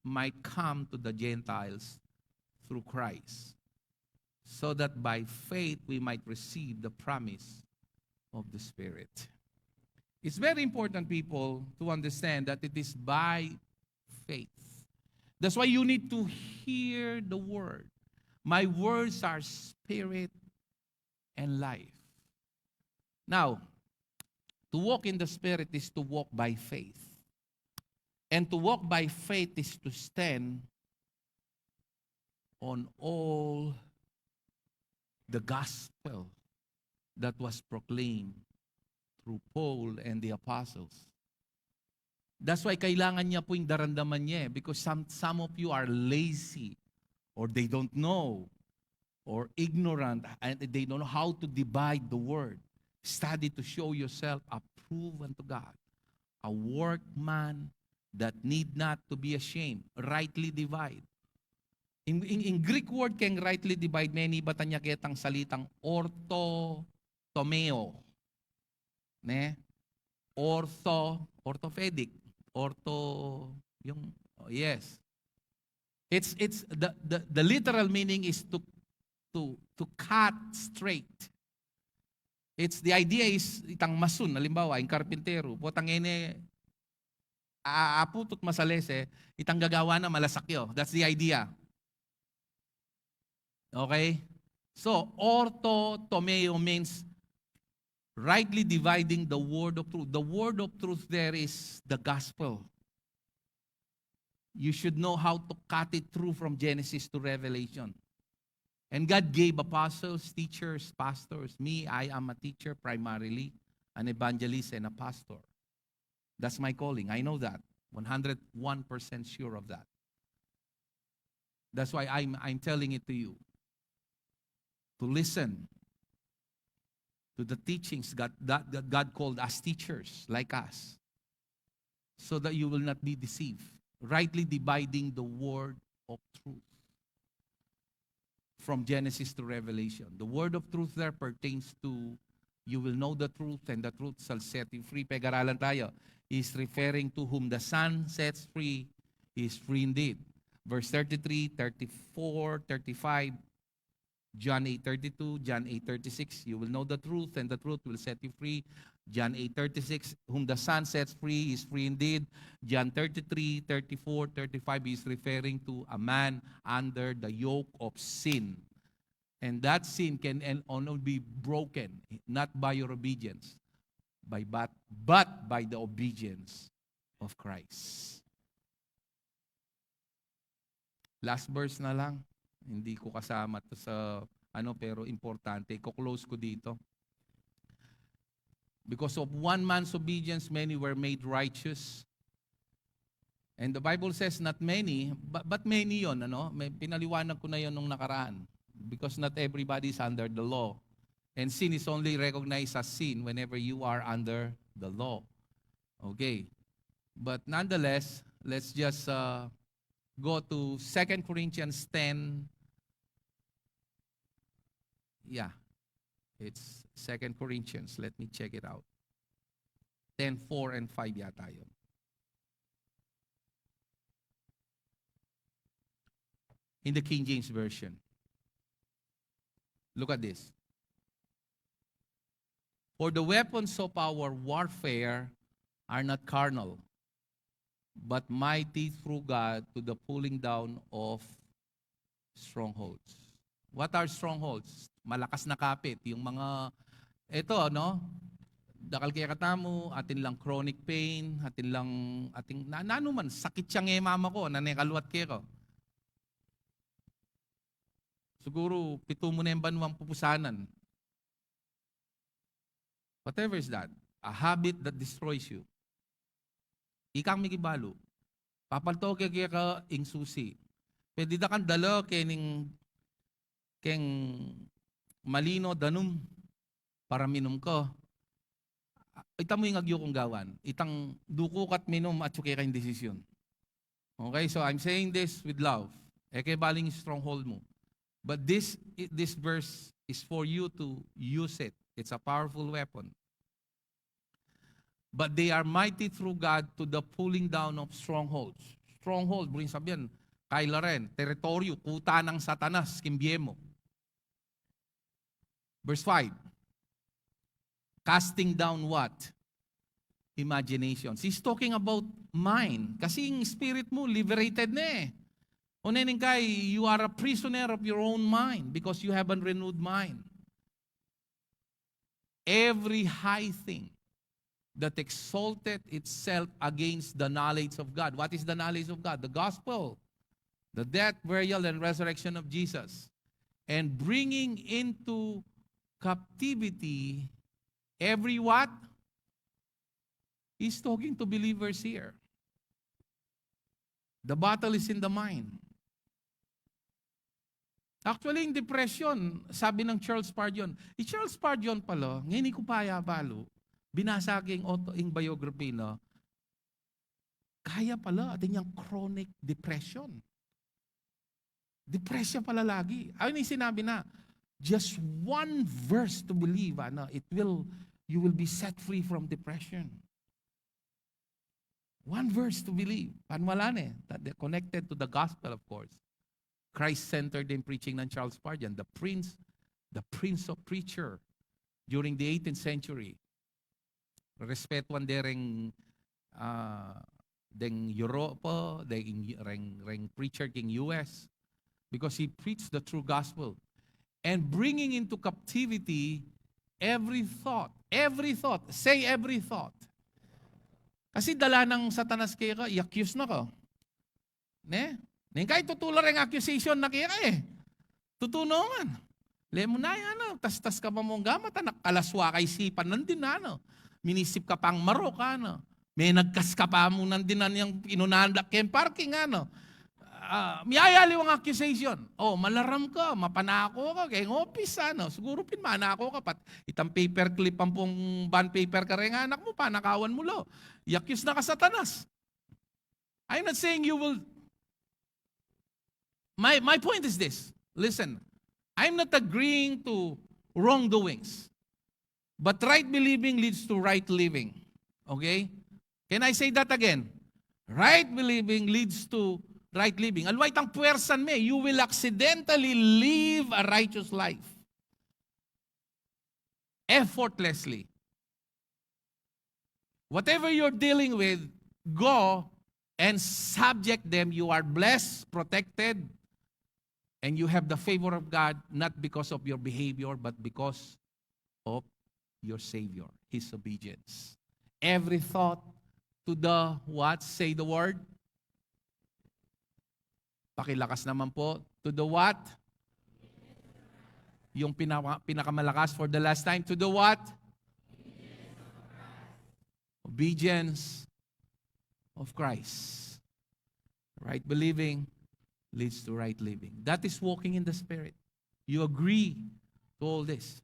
might come to the Gentiles through Christ, so that by faith we might receive the promise of the Spirit. It's very important, people, to understand that it is by faith. That's why you need to hear the word. My words are spirit and life. Now, to walk in the Spirit is to walk by faith. And to walk by faith is to stand on all the gospel that was proclaimed through Paul and the apostles. That's why kailangan niya pu ing daramdaman niya, eh, because some, some of you are lazy, or they don't know, or ignorant, and they don't know how to divide the word. Study to show yourself approved unto God, a workman that need not to be ashamed, rightly divide. In, in, in Greek word keng rightly divide, menibatan ya ketang salitang orthotomeo. Ne? Ortho, orthopedic. Ortho, yung, oh, yes. It's, it's the, the, the literal meaning is to, to, to cut straight. It's, the idea is, itang masun, halimbawa, ing karpintero, potang ene, a-, aputut masalese, itang gagawa na malasakyo. That's the idea. Okay? So, orthotomeo means rightly dividing the word of truth. The word of truth there is the gospel. You should know how to cut it through from Genesis to Revelation. And God gave apostles, teachers, pastors. Me, I am a teacher primarily, an evangelist, and a pastor. That's my calling. I know that. One hundred one percent sure of that. That's why I'm, I'm telling it to you. To listen to the teachings God, that, that God called us teachers like us, so that you will not be deceived. Rightly dividing the word of truth from Genesis to Revelation. The word of truth there pertains to you will know the truth and the truth shall set you free. Pag-aralan tayo, is referring to whom the Son sets free is free indeed. Verse thirty-three, thirty-four, thirty-five, John eight thirty-two, John eight thirty-six, you will know the truth and the truth will set you free. John eight thirty-six, whom the Son sets free is free indeed. John thirty-three, thirty-four, thirty-five is referring to a man under the yoke of sin. And that sin can en- only be broken, not by your obedience, by, but, but by the obedience of Christ. Last verse na lang. Hindi ko kasama to sa ano, pero importante. Iko-close ko dito. Because of one man's obedience, many were made righteous. And the Bible says not many, but, but many yon, ano? May, pinaliwanag ko na yon nung nakaraan. Because not everybody is under the law. And sin is only recognized as sin whenever you are under the law. Okay. But nonetheless, let's just uh, go to Second Corinthians ten. Yeah, it's Second Corinthians. Let me check it out. Ten four and five yata yun. In the King James Version. Look at this. For the weapons of our warfare are not carnal, but mighty through God to the pulling down of strongholds. What are strongholds? Malakas na kapit. Yung mga, eto, no? Dakal kaya katamu, atin lang chronic pain, atin lang, ating, na, nanu man, sakit siya ng mama ko, nanekaluat kaya ko. Siguro, pitu mu na yung banwang pupusanan. Whatever is that, a habit that destroys you. Ikang mikibalu. Papalto ke keka ing susi. Pwede da kang dala ke ning keng malino danum para minum ka. Ita mu ing agyu kung gawan. Itang duku ka't minum at suke ka ing desisyon. Okay, so I'm saying this with love. E ke baling stronghold mu. But this, this verse is for you to use it. It's a powerful weapon. But they are mighty through God to the pulling down of strongholds. Stronghold, buring sabihan, kaila rin, teritoryo, kuta ng Satanas, king bie mu. Verse five. Casting down what? Imaginations. He's talking about mind. Kasi yung spirit mu, liberated na eh. Unening kay, you are a prisoner of your own mind because you have a renewed mind. Every high thing that exalted itself against the knowledge of God. What is the knowledge of God? The gospel, the death, burial, and resurrection of Jesus. And bringing into captivity every what? He's talking to believers here. The battle is in the mind. Actually, yung depression, sabi ng Charles Spurgeon, i Charles Spurgeon pala, ngayon ko pa ya balu, binasa ko yung auto, yung biography na, kaya pala, atin yang chronic depression. Depression pala lagi. Ayun yung sinabi na, just one verse to believe, ano, it will, you will be set free from depression. One verse to believe. Paniwalaan e. That they're connected to the gospel, of course. Christ-centered in preaching ng Charles Spurgeon, the prince, the prince of preacher during the eighteenth century. Respetuan de reng, ah, deng Europa, deng, reng, reng preacher king U S. Because he preached the true gospel. And bringing into captivity every thought. Every thought. Say every thought. Kasi dala ng Satanas keka, i-accuse na ka. Ne? Neng kay tutu la reng accusation na keka e. Tutu naman. Lemu na yan, ano, tastas ka pa mung gamat, anak, kalaswa ka isipan nandin, ano. Minisip ka pang marok, ano. Menagkas ka pa mu nandin, ano, yang inunahan da keng parking, ano. ah, miyayaliwang accusation. O, malaram ka, mapanako ka, keng office, ano, siguru pin manako ka, pat itang paperclip ampong bond paper kareng anak mu, panakawan mu la. I-accuse na ka Satanas. I'm not saying you will. My, my point is this. Listen, I'm not agreeing to wrongdoings. But right believing leads to right living. Okay? Can I say that again? Right believing leads to right living. Alwa itang puwersan me, you will accidentally live a righteous life. Effortlessly. Whatever you're dealing with, go and subject them. You are blessed, protected, and you have the favor of God, not because of your behavior, but because of your Savior, His obedience. Every thought to the what? Say the word. Pakilakas naman po. To the what? Yung pinaka-, pinakamalakas for the last time. To the what? Obedience of Christ. Right believing leads to right living. That is walking in the Spirit. You agree to all this.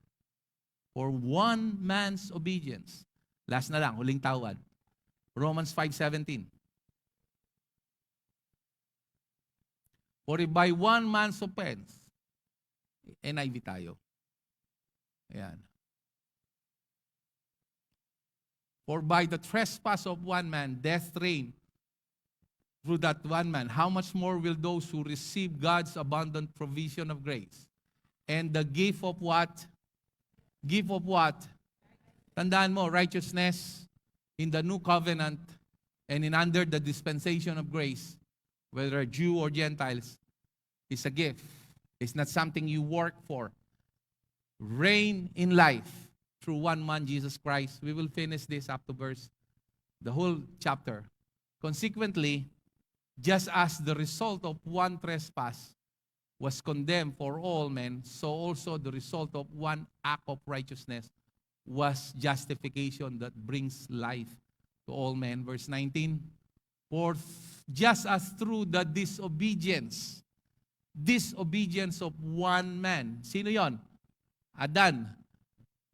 For one man's obedience. Last na lang, huling tawad. Romans five seventeen. For if by one man's offense, N I V tayo. Ayan. For by the trespass of one man, death reigned through that one man. How much more will those who receive God's abundant provision of grace and the gift of what? Gift of what? Tandaan mo, righteousness in the new covenant and in under the dispensation of grace, whether Jew or Gentiles, is a gift. It's not something you work for. Reign in life through one man, Jesus Christ. We will finish this up to verse, the whole chapter. Consequently, just as the result of one trespass was condemned for all men, so also the result of one act of righteousness was justification that brings life to all men. Verse nineteen, for th-, just as through the disobedience, disobedience of one man. Sino yon? Adan.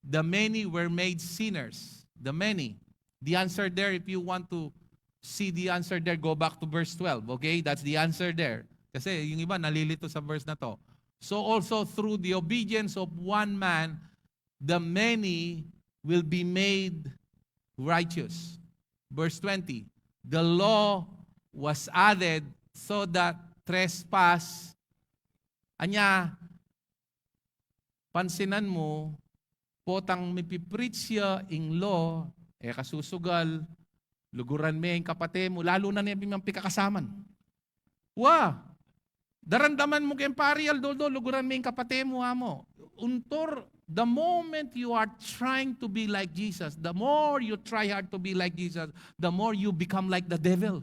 The many were made sinners. The many. The answer there, if you want to see the answer there, go back to verse twelve. Okay? That's the answer there. Kasi yung iba nalilito sa verse na to. So also through the obedience of one man, the many will be made righteous. Verse twenty, the law was added so that trespass, anya, pansinan mu, potang mipipreach ya ing law, e ka susugal, luguran me ing kapate mu, lalu na ne ing pikakasaman. Wa, daramdaman mu keng pari, aldo-aldo, luguran me ing kapate mu, amo. Untor, the moment you are trying to be like Jesus, the more you try hard to be like Jesus, the more you become like the devil.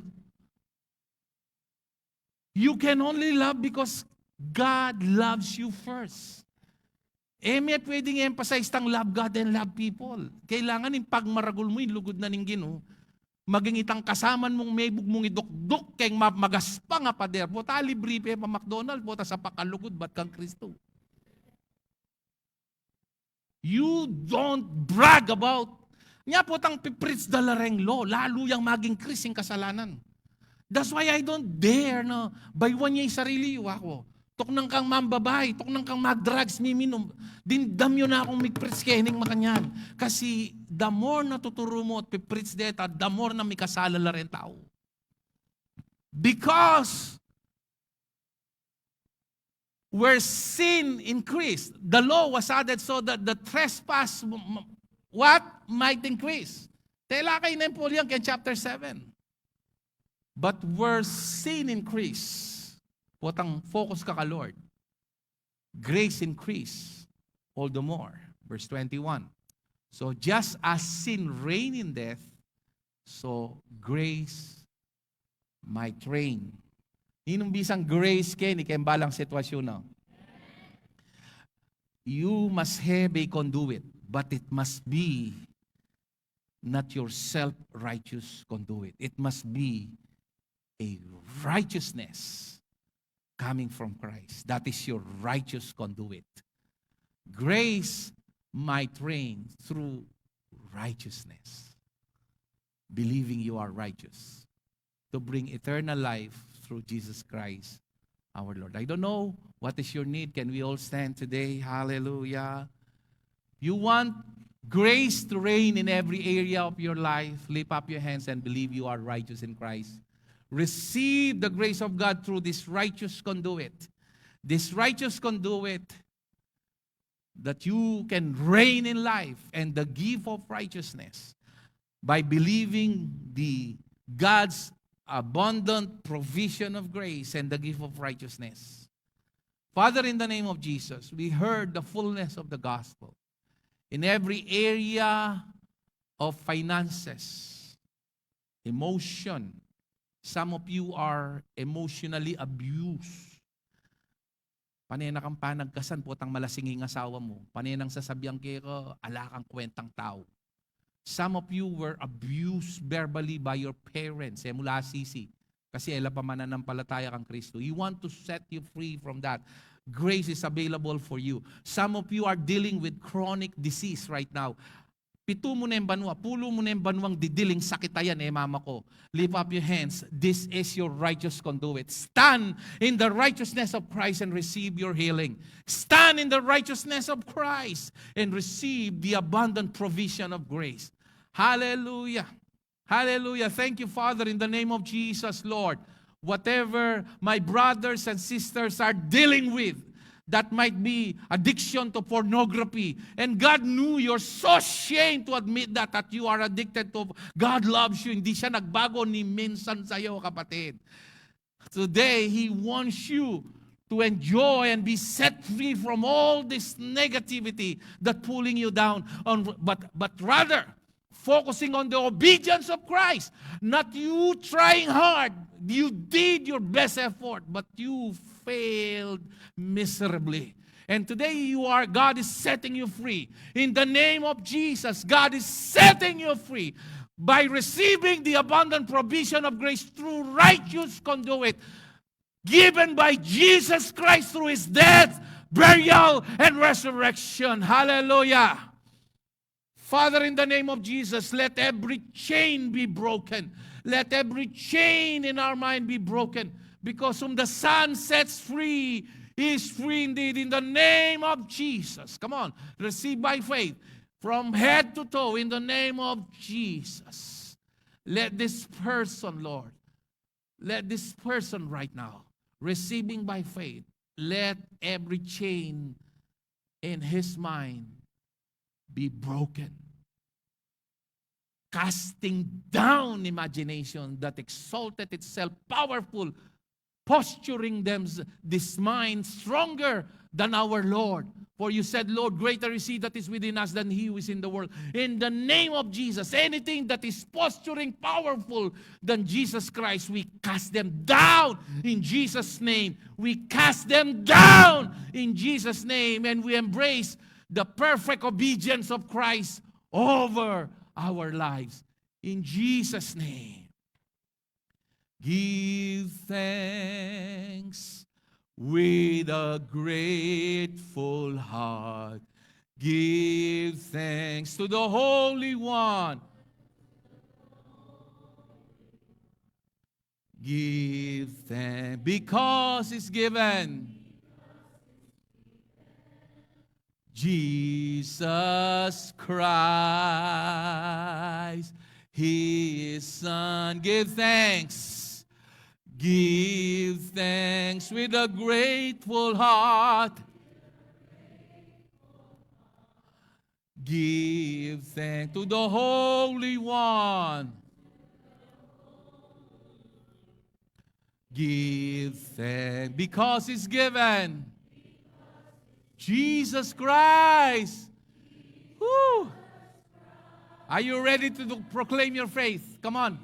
You can only love because God loves you first. E me pwedeng emphasize tang love God and love people. Kailangan ing pagmaragul mu, ing lugud na ning Ginu, maging itang kasaman mung mebug mung idukduk keng ma-, magaspang a pader. Pota libri pe pa McDonald, pota sa pakalugud, bat kang Kristo. You don't brag about. Nya potang pipreach da la reng law, lalu yang mag-increase ing kasalanan. That's why I don't dare na, bayuan ye ing sarili yu, aku. Tuknang kang mambabai, tuknang kang mag-drugs, miminum. Dimdam yu na kung mig-preach keni ing makanyan. Kasi the more na tuturu mu at pipreach deta, the more na mikasala la reng tau. Because where sin increased, the law was added so that the trespass m-, m-, what? Might increase. Tela kay Napoleon kay chapter seven. But where sin increased, potang focus ka ka Lord, grace increased all the more. Verse twenty-one. So just as sin reigned in death, so grace might reign. Ninung bisang grace keni keng balang sitwasyun na? You must have a conduit, but it must be not your self-righteous conduit. It must be a righteousness coming from Christ. That is your righteous conduit. Grace might reign through righteousness, believing you are righteous, to bring eternal life through Jesus Christ our Lord. I don't know what is your need. Can we all stand today? Hallelujah. You want grace to reign in every area of your life? Lift up your hands and believe you are righteous in Christ. Receive the grace of God through this righteous conduit. This righteous conduit that you can reign in life and the gift of righteousness by believing the God's abundant provision of grace and the gift of righteousness. Father, in the name of Jesus, we heard the fullness of the gospel in every area of finances, emotion. Some of you are emotionally abused. Pane na kang panagkasan, potang malasing ing asawa mu. Pane nang sasabian keka, ala kang kwentang tau. Some of you were abused verbally by your parents. E mu la sisi. Kasi e la pa mananampalataya kang Kristo. He want to set you free from that. Grace is available for you. Some of you are dealing with chronic disease right now. Pitu mu ne ing banua, pulu mu ne ing banuang didiling sakit a yan, e mama ko. Lift up your hands. This is your righteous conduit. Stand in the righteousness of Christ and receive your healing. Stand in the righteousness of Christ and receive the abundant provision of grace. Hallelujah. Hallelujah. Thank you, Father, in the name of Jesus, Lord. Whatever my brothers and sisters are dealing with, that might be addiction to pornography. And God knew you're so ashamed to admit that, that you are addicted to. God loves you. Hindi siya nagbago ni minsan sa'yo, kapatid. Today, He wants you to enjoy and be set free from all this negativity that pulling you down. On, but, but rather, focusing on the obedience of Christ. Not you trying hard. You did your best effort, but you failed miserably. And today you are, God is setting you free. In the name of Jesus, God is setting you free by receiving the abundant provision of grace through righteous conduit given by Jesus Christ through His death, burial, and resurrection. Hallelujah. Father, in the name of Jesus, let every chain be broken. Let every chain in our mind be broken. Because whom the Son sets free is free indeed. In the name of Jesus. Come on, receive by faith. From head to toe, in the name of Jesus. Let this person, Lord, let this person right now, receiving by faith, let every chain in his mind be broken. Casting down imagination that exalted itself powerful, posturing them, this mind stronger than our Lord. For you said, Lord, greater is he that is within us than he who is in the world. In the name of Jesus, anything that is posturing powerful than Jesus Christ, we cast them down in Jesus' name. We cast them down in Jesus' name, and we embrace the perfect obedience of Christ over our lives. In Jesus' name. Give thanks with a grateful heart. Give thanks to the Holy One. Give thanks because it's given. Jesus Christ, his Son. Give thanks. Give thanks with a grateful heart. Give thanks to the Holy One. Give thanks because it's given. Jesus Christ. Woo! Are you ready to do, proclaim your faith? Come on.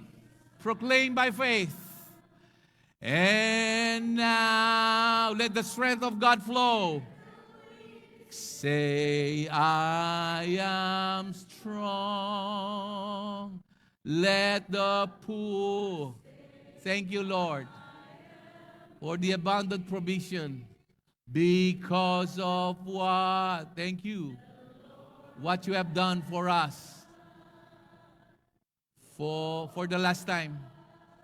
Proclaim by faith. And now, let the strength of God flow. Say, I am strong. Let the poor. Thank you, Lord. for the abundant provision. Because of what? Thank you. What you have done for us. For, for the last time,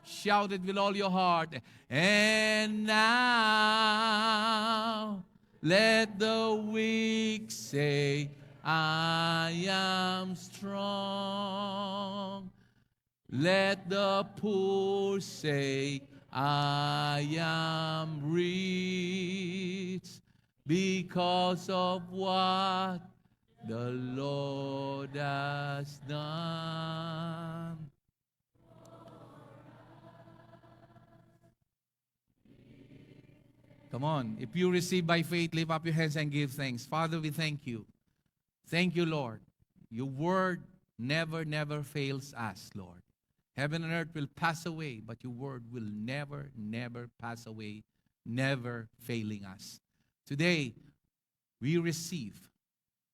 shout it with all your heart. And now, let the weak say, "I am strong." Let the poor say, "I am rich because of what the Lord has done." Come on. If you receive by faith, lift up your hands and give thanks. Father, we thank you. Thank you, Lord. Your word never, never fails us, Lord. Heaven and earth will pass away, but your word will never, never pass away, never failing us. Today, we receive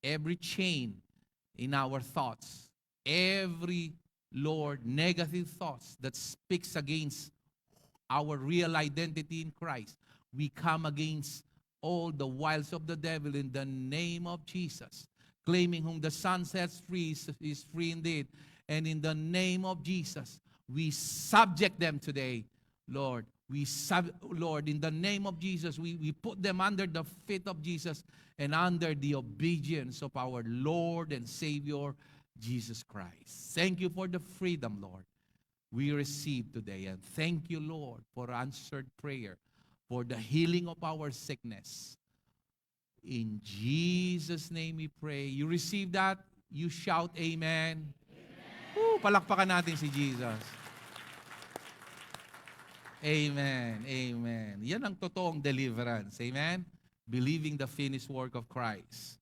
every chain in our thoughts, every, Lord, negative thoughts that speaks against our real identity in Christ. We come against all the wiles of the devil in the name of Jesus. Claiming whom the Son sets free is, is free indeed. And in the name of Jesus, we subject them today, Lord. We sub-, Lord, in the name of Jesus, we, we put them under the feet of Jesus and under the obedience of our Lord and Savior, Jesus Christ. Thank you for the freedom, Lord, we receive today. And thank you, Lord, for answered prayer, for the healing of our sickness. In Jesus' name we pray. You receive that? You shout, "Amen." Woo! Palakpakan natin si Jesus. Amen. Amen. Yan ang totoong deliverance. Amen? Believing the finished work of Christ.